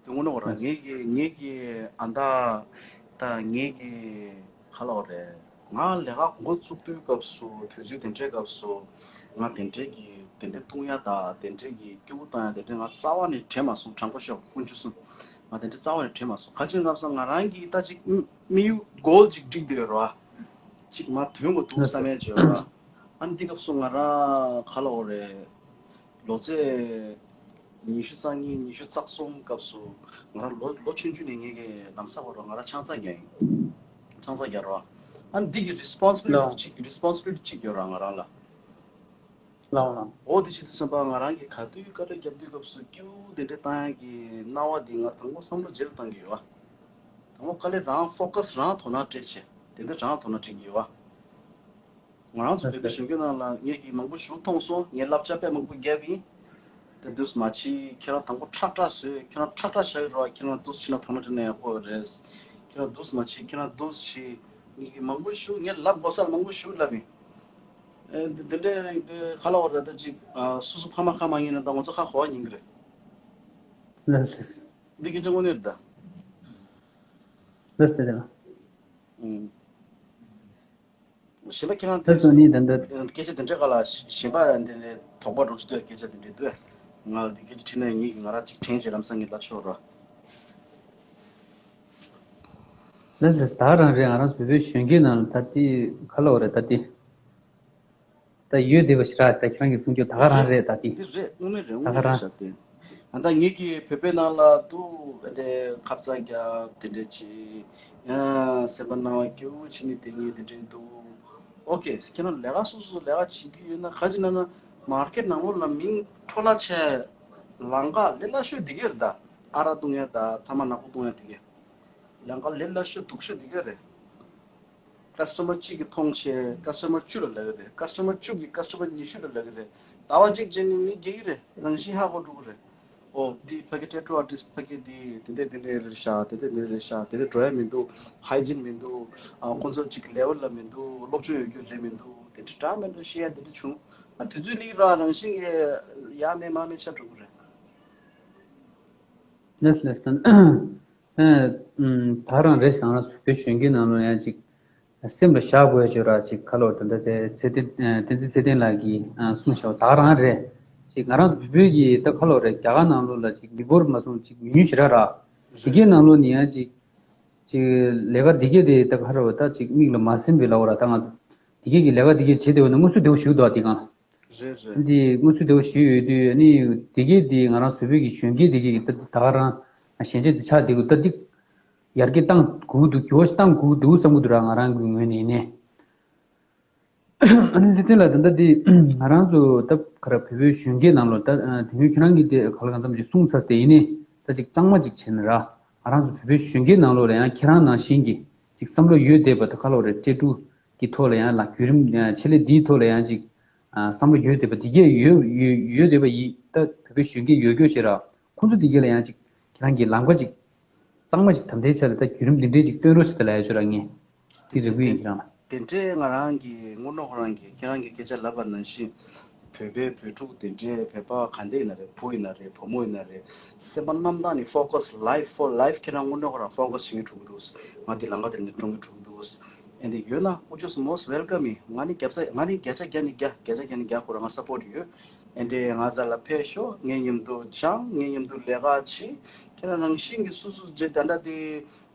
དེ་དངོས་གནས་ར། ལགས། ངེད་ཀྱི་ངེད་ཀྱི་ཨ་མདའ་དང་ངེད་ཀྱི་ཁ་ལོ་རེད། ང་ལས་ཀ་འགོ་བཙུགས་དུས་སྐབས་སུ། དུས་ཚོད་དེ་འདྲའི་སྐབས་སུ་ང་དེ་འདྲའི་གི་དེ་འདྲའི་བཏུང་ཡ་དང་དེ་འདྲའི་གི་སྐྱུག་བཏང་ཡ་དེ་འདྲའི་ང་རྩ་བ་ནས་དྲན་མ་སོང་། དྲང་པོ་ཤོད་དཀོན་མཆོག་གསུམ། ང་དེ་འདྲའི་རྩ་བ་ནས་དྲན་མ་སོང་། ག་ཅི་ལབ་ས་ང་རང་གི་ད་ཅིག་དམིགས་ཡུལ་གོལ་ཅིག་བསྒྲིགས་བསྡད་ཡོད་ར། ཅིག་མར་ཐོན་དགོས་འདུག་བསམ་ཡ་ཅིག་ཡོད་ར། ཨ་ནི་འདི་སྐབས་སུ་ང་རང་ཁ་ལོ་རེད། ལོ་ཚད་ཉི་ཤུ་རྩ་གཉིས་ཉི་ཤུ་རྩ་གསུམ་སྐབས་སུ་ང་རང་ལོ་ལོ་ཆུང་ཆུང་ནས་ངེད་ཀྱི་ལམ་སང་བར་ང་རང་ཆང་ས་རྒྱག་ཡིན། ཆང་ས་རྒྱག་རོགས། ཨ་ནི་འདི་གི་རི་སི་པོན་སི་བི་ལི་ཊི་ཅིག་རི་སི་པོན་སི་བི་ལི་ཊི་ཅིག་ཡོད་ར་ང་རང་ལ། ལགས་ལགས། འོ་དེ་ཅིག་ཏུ་སེམས་པ་ང་རང་གི་ག་དུས་བཀའ་ཁྲ་རྒྱབ་དུས་སྐབས་སུ་སྐྱུག་དེ་འདྲའི་བཏང་ཡ་གི་སྣང་བ་འདི་ང་དང་པོ་བསམ་བློ་ཇེ་ལ་བཏང་གི་ཡོད་བ། དང་པོ་དཀའ་ལས་རང་ཕོ་ཀ་སི་རང་དོ་སྣང་སྤྲད་བྱས་དེ་འདྲ་རང་དོ་སྣང་སྤྲད་ཀྱི་ཡོད་བ། ང་རང་ཚོ་བོད་པའི་གཞོན་སྐྱེས་ནང་ལ་ངེད་ཀྱིས་མང་པོ་ཞུ་མཐོང་སོང་། ངས་བསླབ་བྱ་དཔེ་མང་པོ་བརྒྱབ་ཡིན། དེ་འདུག་སེ་མ་བྱེད། ཁྱེད་རང་དང་པོ་ཁྲ་ཁྲ་བཟོས། ཁྱེད་རང་ཁྲ་ཁྲ་བཞག་གི་རོགས། ཁྱེད་རང་འདུག་སེ་བྱས་ན་དོ་སྣང་སྤྲད་ན་ཡག་པོ་རེད། ཁྱེད་རང་འདུག་སེ་མ་བྱེད། ཁྱེད་རང་འདུག་སེ་བྱེད། ངེད་ཀྱིས་མང་པོ་ཞུ། ངས་ལབ་དགོས་ས་ལ་མང་པོ་ཞུ་ལབ་ཡིན། ཨེ་འདི་འདི་འདྲའི་འདི་ག་ལབ་དགོས་རེད། ད་ཅིག་ཨ་སོ་སོ་ཕ་མ་ཁ་མ་ཉན་ན་ད་ང་ཚོ་ཁ་གོ་བ་ཉན་གི་རེད། ལགས་ལགས། འདི་སྐད་ཆ་དངོས་གནས་རེད་ད། ལགས་ལགས། ཨུམ། གཞན་པ་ཁྱེད་རང་ད་སོ་ནི་ད་ལྟ་སྐད་ཆ་དེ་འདྲའི་སྒང་ལ་གཞན་པ་འདི་ནས་དོགས་པ་རོགས་ཞུ་སྐད་ཆ་དེ་འདྲའི་འདུག་ང་ལ་འདི་སྐད་ཆ་དྲིས་ན་ངེད་ཀྱིས་ང་རང་ཅིག་དྲན་བྱས་ལམ་སང་ངས་ལབ་ཆོག་རོགས། ལགས་ལགས། ད་ག་རང་རེད། ང་རང་ཚོ་བོད་པའི་གཞོན་སྐྱེས་ནང་ལ་ད་ལྟའི་ག་ལབ་དགོས་རེད་ད་ལྟའི། ད་ཡོད་བསྡད་པ་ཞིག་ར། ད་ཁྱེད་རང་གིས་གསུང་རྒྱུ་ད་ག་རང་རེད་ད་དེ། འདི་རེད། དངོས་གནས་རེད། ད་ག་དངོས་གནས་རང་རེད་ཤག་དེ། ཨ་ད་ངེད་ཀྱི་བོད་པའི་ནང་ལ་འདུག་དེ་འདྲའི་ཁ་ཚ་རྒྱབ་དེ་འདྲའི་བྱེད། ཡང་སེམས་པ་སྣང་བ་སྐྱིད་པོ་བྱེད་ནི་དེ་ངེད་དེ་འདྲའི་འདུག་ཨོ་ཁེ། ཁྱེད་རང་ལས་ཀ་སོ་སོ་ལས་ཀ་བྱེད་ཀྱི་ཡོད་ན། ག་ཅི་ན་ན་མར་ཀེ་ཊི་ནང་ལོགས་ལ་མིང་འཕྲོ་བརླག་ཆེ། ལམ་ཁ་ལས་སླ་ཤོས་འདི་ག་རེད་ད། ཨ་རག་བཏུང་ཡ་ད་ཐ་མག་ནག་པོ་བཏུང་ཡ་འདི་ག་ལམ་ཁ་ལས་སླ་ཤོས་སྡུག་ཤོས་འདི་ག་རེད། ཀ་སི་ཊ་མར་གཅིག་གིས་མཐོང་བྱས་ཀ་སི་ཊ་མར་བཅུ་ལ་ལབ་ཀྱི་རེད། ཀ་སི་ཊ་མར་བཅུ་གིས་ཀ་སི་ཊ་མར་ཉི་ཤུ་ལ་ལབ་ཀྱི་རེད། ཟླ་བ་གཅིག་རྗེས་ནས་མི་རྒས་ཀྱི་རེད། རང་བཞིན་ཧ་གོ་འགྲོ་གི་རེད། ཨོ་འདི་ཕ་གི་ཊེ་ཊུ་ཨར་ཊིསི་ཕ་གི་འདི་དེ་འདྲས་དེ་འདྲས་རེད་ཤག་དེ་འདྲས་དེ་འདྲས་རེད་ཤག་དེ་འདྲས་འགྲོ་ཡ་མི་འདུག་ཧའི་ཇིན་མི་འདུག་ཨ་ཁོང་ཚོ་གཅིག་ལེ་ཝལ་ལ་མི་འདུག་སློབ་སྦྱོང་ཡོད་རྒྱུ་རེད་མི་འདུག་དེ་འདྲས་འདྲ་མི་འདྲ་བཤད་ཡ་དེ་འདྲས་བྱུང་། ཨ་དུས་ཚོད་ལ་རང་རང་བཞིན་གྱིས་ཡ་མེད་མ་མེད་ཆགས་འགྲོ་གི་རེད། ལགས་ལགས། ད་ཨ་ཨུམ་ད་རང་རེད། ང་རང་ཚོ་བོད་གཞོན་སྐྱེས་ནང་ལ་ཡང་ཅིག་སེམས་ལ་བཞག་དགོས་ཡ་ཅིག་ཡོད་ར། ཅིག་ག་ལབ་དགོས་རེད། ད་ལྟ་དེ་ཚེ་བརྟན་ཨ་བསྟན་འཛིན་ཚེ་བརྟན་ལགས་ཀྱིས་ཨ་གསུངས་བཞག་པ་ད་རང་རེད། ང་རང་ཚོ་བོད་བོད་ཀྱི་ད་ཁ་ལོ་རེད། རྒྱ་གར་ནང་ལོགས་ལ་ཅིག་མི་འབོར་མ་སོང་ཅིག་མི་ཉུང་ཞེ་དྲག་ར། དེ་གའི་ནང་ལོགས་ནས་ཡང་ཅིག་ཅིག་ལས་ཀ་དེ་གའི་དེ་ད་ག་ར་བ་ད་ཅིག་མིག་ལ་མ་སིམ་པའི་ལ་བ་ར། ད་ང་དེ་གའི་གི་ལས་ཀ་དེ་གའི་བྱེད་བསྡད་པ་ན་དངོས་སུ་བདེ་བོ་ཞིག་འདུག་དེ་གང་རེད་རེད། འདི་དངོས་སུ་བདེ་བོ་ཞིག་ཡོད་དུས་ཨ་ནི་དེ་གའི་དེ་ང་རང་བོད་བོད་ཀྱི་གཞོན་སྐྱེས་དེ་གའི་གི་ད་ད་ག་རང་ཞལ་འབྱེད་དེ་ཆགས་བསྡད་དགོས། ད་འདི་ཡར་རྒྱས་བཏང་དགོས་འདུག་འགྱུར་བ་ཞིག་བཏང་དགོས་འདུག་བསམ་གི་འདུག་ར། ང་རང་གི་ངོས་ནས་ཡིན་ནའི། ཨ་ནི་འཛིན་དོན་ལ་ད་ལྟ་འདི་ང་རང་ཚོ་ད་ག་ར་བོད་པའི་གཞོན་སྐྱེས་ནང་ལོགས་ད་དེ་སྔོན་ཁྱེད་རང་གིས་དེ་ག་ལ་གང་འཚམ་ཅིག་གསུངས་ཚར་ཏེ་ཡིན་ནའི་ད་ཅིག་གཙང་མ་ཅིག་བྱས་ན་ར། ང་རང་ཚོ་བོད་པའི་གཞོན་སྐྱེས་ནང་ལོགས་ལ་ཡང་ཁྱེད་རང་ནང་བཞིན་གྱི་ཅིག་བསམ་བློ་ཡོད་བསྡད་པ་ད་ག་ལོ་རེད། སྤྲད་སྤྲུག་གི་ཐོག་ལ་ཡང་ལ་བརྒྱུད་རིམ་ཆེད་ལས་འདིའི་ཐོག་ལ་ཡང་ཅིག་བསམ་བློ་ཡོད་བསྡད་པ་དེ་གས་ཡོད་ཡོད་ཡོད་བསྡད་པ་ཡིན། ད་བོད་པའི་གཞོན་སྐྱེས་ཡོད་སྐྱོ་བྱས་ར། ཁོང་ཚོ་དེ་གས་ལ་ཡང་ཅིག་ཁྱེད་རང་གིས་ལམ་ཁ་ཅིག་གཙང་མ་ཞིག་ད་ལྟའི་ཆ་ལ་ད་བརྒྱུད་རིམ་འདི་འདྲའི་ཅིག་སྟོན་རོགས་ཞེས་ད་ལབ་ཡ་ཅིག་རག་ངེས། དེ་རེ་སྐུལ་ཡིན་ཁྱེད་རང་ལ། དེ་འདྲའི་ང་རང་གི་དངོས་གནས་ཁོ་རང་གི་ཁྱེད་རང་གི་སྐད་ཆ་ལབ་པ་ནང་བཞིན་བོད་པའི་བོད་ཕྲུག་དེ་འདྲའི་བོད་པ་ག་འདྲ་ཡིན་ན་རེད། བུ་ཡིན་ན་རེད། བུ་མོ་ཡིན་ན་རེད། སེམས་པ་རྣམ་དག་ནས་focus, life for life ཁྱེད་རང་དངོས་གནས་ཁོ་རང་focus བྱེད་ཀྱི་འགྲོ་གི་འདུག་ང་འདི་ལམ་ཁ་དེ་ནས་འགྲོ་གི་འགྲོ་གི་འདུག་ཨེ་འདི་ཡོད་ན་དཀོན་མཆོག་most welcome ཡིན། ང་ནི་བརྒྱ་ཆ་ང་ནི་བརྒྱ་ཆ་བརྒྱ་ནས་བརྒྱ་བརྒྱ་ཆ་བརྒྱ་ནས་བརྒྱ་ཁོ་རང་ང་support ཡོད། ཨེ་འདྲའི་ང་རྩ་ལ་ཕེབས་ཤོག་ངའི་མཉམ་དུ་སྦྱང་། ངའི་མཉམ་དུ་ལས་ཀ་བྱེད། ཁྱེད་རང་རང་བཞིན་གྱིས་སོ་སོ་རྗེས་ད་ལྟ་དེ།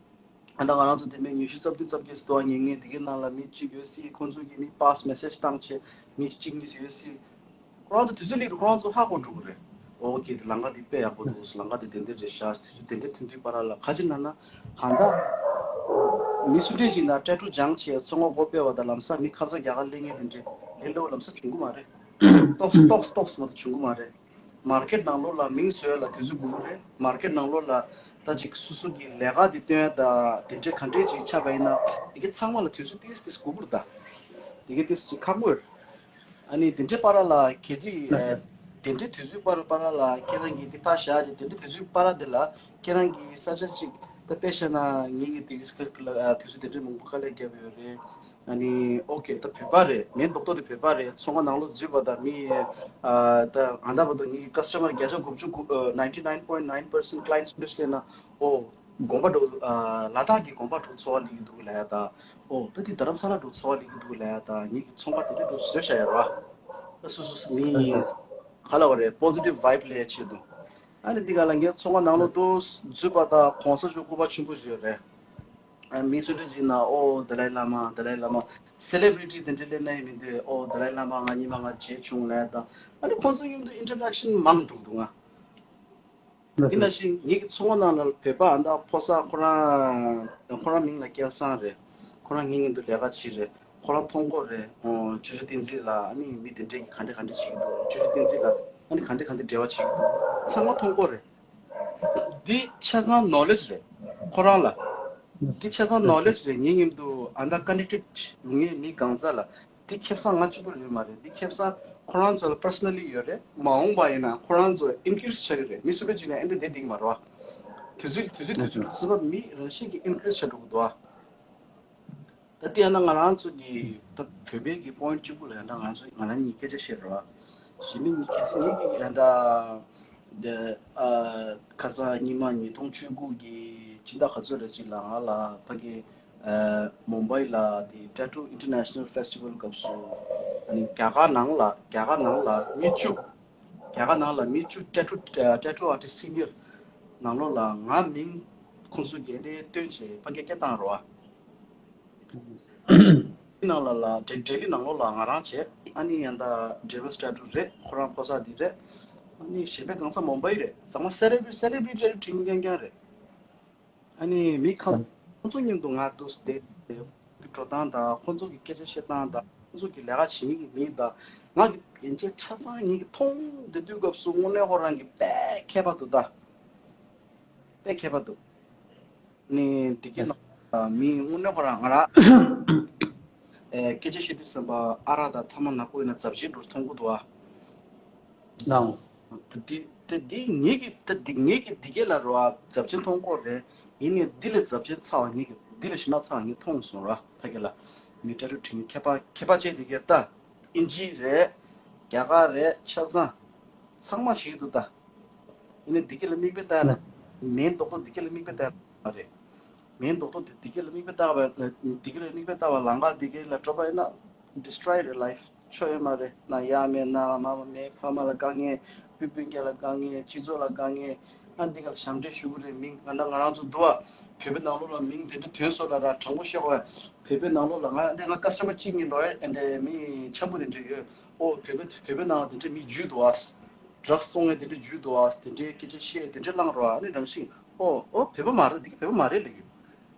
ཨ་ད་ང་རང་ཚོ་དེ་མིན་ཉི་ཤུ་རྩ་བདུན་རྩ་བརྒྱད་སྟོང་ཉེ་ངེས་དེ་གའི་ནང་ལ་མི་གཅིག་ཡོད་སྲིད། ཁོང་ཚོ་གི་མི་པཱས་མེ་སེ་ཇི་བཏང་བྱས་མི་གཅིག་གཉིས་ཡོད་སྲིད། ཁོ་རང་ཚོ་དུས་ཚོད་སླེབས་རུ་ཁོ་རང་ཚོ་ཧ་གོ་འགྲོ་གི་རེད། ཨོ་ཁེ་དེ་ལམ་ཁ་དེ་དཔེ་ཡག་པོ་འདུག་ལམ་ཁ་དེ་དེ་འདྲ་རེད་ཤག་དུས་ཚོད་དེ་འདྲ་ཐོན་དུས་བར་ལ་ག་ཅི་ན་ན་གང་ལྟར་མི་སུ་འདྲས་ཅིག་ན་སྤྲད་འགྲོ་སྦྱང་བྱས་ཚོང་པ་སྒོ་ཕྱེ་བ་དང་ལམ་སང་མི་ཁ་ཚ་རྒྱ་གར་སླེབས་མཁན་དེ་འདྲས་ལས་སླ་པོ་ལམ་སང་བྱུང་གི་མ་རེད། ཏོག་ཙམ་ཏོག་ཙམ་ཏོག་ཙམ་མ་གཏོགས་བྱུང་གི་མ་རེད། མར་ཀེཊ་ནང་ལོགས་ལ་མིང་བཟོས་ལ་དུས་ཚོད་དགོས་ཀྱི་རེད། མར་ཀེཊ་ནང་ལོགས་ལ་ད་ཅིག་སོ་སོ་གི་ལས་ཀ་དེ་སྟོན་ཡ་ད་དེ་འདྲས་ག་འདྲས་ཅིག་ཆགས་པ་ཡིན་ན་དེ་གའི་ཚང་མ་ལ་དུས་ཚོད་ཏིས་ཏིས་དགོས་ཀྱི་རེད་ད། དེ་གའི་ཏིས་ཅིག་ཁག་པོ་རེད། ཨ་ནི་དེ་འདྲས་བར་ལ་གལ་སྲིད་ཨ་དེ་འདྲས་དུས་ཚོད་བར་བར་ལ་ཁྱེད་རང་གིས་དེ་ཕར་བཞག་ཅིག་དེ་འདྲས་དུས་ཚོད་བར་དེ་ལ་ཁྱེད་རང་གིས་ས་ཆ་ཅིག་ད་དཔེ་བཤད་ན་ངེད་ཀྱིས་དེ་གའི་དུས་ཚོད་དེ་འདྲས་མང་པོ་དཀའ་ལས་བརྒྱབ་ཡོད་རེད། ཨ་ནི་ཨོ་ཁེ་ད་བོད་པ་རེད། ངའི་རྡོག་ཐོ་དེ་བོད་པ་རེད། ཚོང་ཁང་ནང་ལོགས་འཛུལ་བ་དང་མི་ཨ་ད་ཨ་ད་བར་དུ་ངའི་ཀ་སི་ཊ་མར་བརྒྱ་ཆ་དགུ་བཅུ་གོ་ninety nine point nine percent client service ལས་ན་ཨོ་དགོན་པ་འགྲོ་ཨ་ལ་དྭགས་ཀྱི་དགོན་པ་འགྲོ་འཚོ་བ་སླེབས་ཀྱི་འདུག་ལབ་ཡ་ད། ཨོ་ད་དེ་རྡ་རམ་ས་ལ་འགྲོ་འཚོ་བ་སླེབས་ཀྱི་འདུག་ལབ་ཡ་ད། ངེད་ཀྱི་ཚོང་ཁང་དེ་འདྲ་འགྲོ་བཟོས་བཞག་ཡ་ར། ད་སོ་སོ་སོ་མི་ག་ལ་བ་རེད། positive vibe ལས་ཆེད་དུ། ཨ་ནི་འདི་ག་ལ་ངའི་ཚོང་ཁང་ནང་ལོགས་འགྲོ་འཛུལ་བ་ད་གོང་ས་མཆོག་སྐུ་པར་ཆེན་པོ་བཟོས་རེད། ཨ་མི་སུ་འདྲ་ཅིག་ན་ཨོ་དཱ་ལའི་བླ་མ་དཱ་ལའི་བླ་མ་སེ་ལེ་བྷི་རི་ཊི་དེ་འདྲ་སླེབས་ན་ཡང་མི་འདོད། ཨོ་དཱ་ལའི་བླ་མ་ང་གཉིས་མ་ང་མཇལ་བྱུང་ལབ་ཡ་ད། ཨ་ནི་ཁོང་ཚོ་མཉམ་དུ་ཨིན་ཊར་ཨེག་ཤན་མང་འགྲོ་གི་འདུག་ང་། དེ་ནང་བཞིན་ངེད་ཀྱི་ཚོང་ཁང་ནང་ལ་བོད་པ་ཨ་མདའ་ཕོ་གསར་ཁོ་རང་ཁོ་རང་མིང་ལ་སྐལ་བཟང་རེད། ཁོ་རང་ངའི་མཉམ་དུ་ལས་ཀ་བྱེད་རེད། ཁོ་རང་མཐོང་གི་རེད། ཨོ་ཅོ་ཅོ་བསྟན་འཛིན་ལགས་ཨ་ནི་མི་དེ་འདྲས་ཀྱིས་ག་འདྲས་ག་འདྲས་བྱེད་ཀྱི་འདུག་ཅོ་ཅོ་བསྟན་འཛིན་ལགས་ཨ་ནི་ག་འདྲས་ག་འདྲས་འབྲེལ་བ་བྱེད་ཀྱི་འདུག་ཚང་མ་མཐོང་གི་རེད། འདི་ཆ་ཚང་ནོ་ལེ་ཇི་རེད། ཁོ་རང་ལ། འདི་ཆ་ཚང་ནོ་ལེ་ཇི་རེད། ངའི་མཉམ་དུ་ཨ་མདའ་ཀ་ནེག་ཊེཌ་ཡོང་མཁན་མི་གང་ཟག་ལ། འདི་ཁེ་བཟང་ང་གཅིག་པུར་ཡོད་མ་རེད། འདི་ཁེ་བཟང་ཁོ་རང་ཚོ་ལ་པར་སོ་ནལ་ལི་ཡོད་རེད། མ་འོངས་པ་ཡིན་ན་ཁོ་རང་ཚོ་ཨིན་ཀི་རིས་ཆགས་ཀྱི་རེད། མི་སུ་འདྲ་ཅིག་ན་ཨེ་འདྲ་བསྡད་འདུག་མ་རེད་བ། དུས་ཚོད་དུས་ཚོད་དུས་ཚོད་ཚོད་མི་རང་བཞིན་གྱིས་ཨིན་ཀི་རིས་ཆགས་འགྲོ་གི་འདུག་བ། ད་ལྟ་ཡང་ན་ང་རང་ཚོ་གི་ད་བོད་པའི་གི་པོ་ཡིན་ཊི་གཅིག་པུ་ལ་ཡང་ན་ང་ཚོ་ང་རང་གཉིས་སྐད་ཆ་བཤད་རོགས། གཞི་ནས་ངས་གལ་སྲིད་ངེད་ཀྱི་ཡང་ད་ཨ་ཁ་སང་ཉི་མ་ཉིས་སྟོང་བཅུ་དགུ་གི་སྤྱི་ཟླ་ག་ཚོད་རེད་ཅིག་ལ་ང་ལ་ཕ་གི་ཨ་མུམ་བྷའི་ལ་དེ་Tattoo International Festival སྐབས་སུ་ཨ་ནི་རྒྱ་གར་ནང་ལ་རྒྱ་གར་ནང་ལ་མི་བཅུ་རྒྱ་གར་ནང་ལ་མི་བཅུ་Tattoo Tattoo Artist Senior ནང་ལོགས་ལ་ང་མིང་ཁོང་ཚོ་གི་འདྲའི་བཏོན་བྱས་ཕ་གི་སྐད་བཏང་རོགས། ནང་ལ་ལ་ཌེ་ལི་ནང་ལོགས་ལ་ང་རང་བྱས། ཨ་ནི་ཡང་ད་ཌེ་ཝིཌ་ཊ་ཊུ་རེད། ཁོ་རང་ཕོ་གསར་འདི་རེད། ཨ་ནི་གཞན་པའི་གང་ས་མུམ་བྷའི་རེད། ཚང་མ་སེ་ལེ་བྷི་སེ་ལེ་བྷི་རི་ཊི་དྲིན་རྐྱང་རྐྱང་རེད། ཨ་ནི་མི་ཁམས་ཁོང་ཚོ་མཉམ་དུ་ང་འདུག་སྟེ་འགྲོ་སྟངས་དང་ཁོང་ཚོ་གི་སྐད་ཆ་བཤད་སྟངས་དང་ཁོང་ཚོ་གི་ལས་ཀ་བྱེད་མཁན་གི་མི་དང་ང་གི་ཡན་ཆད་ཆ་ཚང་ངེད་ཀྱི་མཐོང་བསྡད་དུས་སྐབས་སུ་དངོས་གནས་ཁོ་རང་གི་དཔེ་མཁས་པ་འདུག་ད། དཔེ་མཁས་པ་འདུག་ནི་འདི་གའི་ནང་མི་དངོས་གནས་ཁོ་རང་ང་རང་ཨེ་སྐད་ཆ་བཤད་དུས་ཙམ་པ་ཨ་རག་དང་ཐ་མག་ནག་པོ་ཡིན་ན་རྫབ་ཆེན་འགྲོ་མཐོང་གི་འདུག་ཨ། ལའོ། འདི་འདི་འདི་ངེད་ཀྱི་ད་འདི་ངེད་ཀྱི་འདི་གའི་ལ་རོ་ཨ་རྫབ་ཆེན་མཐོང་གོ་རེད། ཡིན་ནའི་འདི་ལས་རྫབ་ཆེན་ཚ་བ་ངེད་ཀྱི་འདི་ལས་ཞེ་དྲག་ཚ་བ་ངས་མཐོང་སོང་ར་ཕ་གི་ལ། མི་ཊ་ཊུ་བྲིས་མཁན་མཁས་པ་མཁས་པ་ཅན་འདི་གའི་ལྟ། ཨིན་ཇི་རེད། རྒྱ་གར་རེད། ཆ་ཚང་། ཚང་མ་བྱེད་ཀྱི་འདུག་ད། ཡིན་ནའི་འདི་ག་ལ་མིག་དཔེ་ལྟ་ན། མིའི་རྡོག་རྡོག་འདི་ག་ལ་མིག་དཔེ་ལྟ་བ་རེད། མིའི་རྡོག་རྡོག་འདི་འདི་ག་ལ་མིག་དཔེ་ལྟ་བ་འདི་ག་ལ་མིག་དཔེ་ལྟ་བ་ལམ་ཁ་འདི་ག་ལ་འགྲོ་པ་ཡིན་ན། destroy your life. ཆོག་ཡོད་མ་རེད། ན་ཡག་མེད། ན་མ་མ་མེད། ཕ་མ་ལ་དཀའ་ངལ། སྤུན་སྤུན་ཀྱག་ལ་དཀའ་ངལ། སྤྱི་ཚོགས་ལ་དཀའ་ངལ། ཨ་འདི་ག་ལ་ཞབས་འདྲེན་ཞུ་གི་རེད། མིང་ང་ན་ང་རང་ཚོ་འདུག་ཨ། བོད་པའི་ནང་ལོགས་ལ་མིང་དེ་འདྲ་ཐོན་སོང་ལ་ར། དྲང་པོ་བཤད་དགོས་ཡ། བོད་པའི་ནང་ལོགས་ལ་ང་འདི་ང་ཀ་སི་ཊ་མར་གཅིག་གཉིས་ལོ་ཡར་ཨེ་འདྲ་མི་འཆམ་པོ་དེ་འདྲ་ཡོད། ཨོ་བོད་པའི་བོད་པའི་ནང་ལ་དེ་འདྲ་མི་རྒྱུས་འདུག་ཨ། ཌྲག་སི་བཙོང་མཁན་དེ་འདྲ་རྒྱུས་འདུག་ཨ། དེ་འདྲའི་སྐད་ཆ་བཤད། དེ་འདྲའི་གླེང་རོགས་ཨ། ནི་རང་བཞིན་ཨོ་ཨོ་བོད་པ་མ་རེད། འདི་ག་བོད་པ་མ་རེད་ལབ་ཡོད།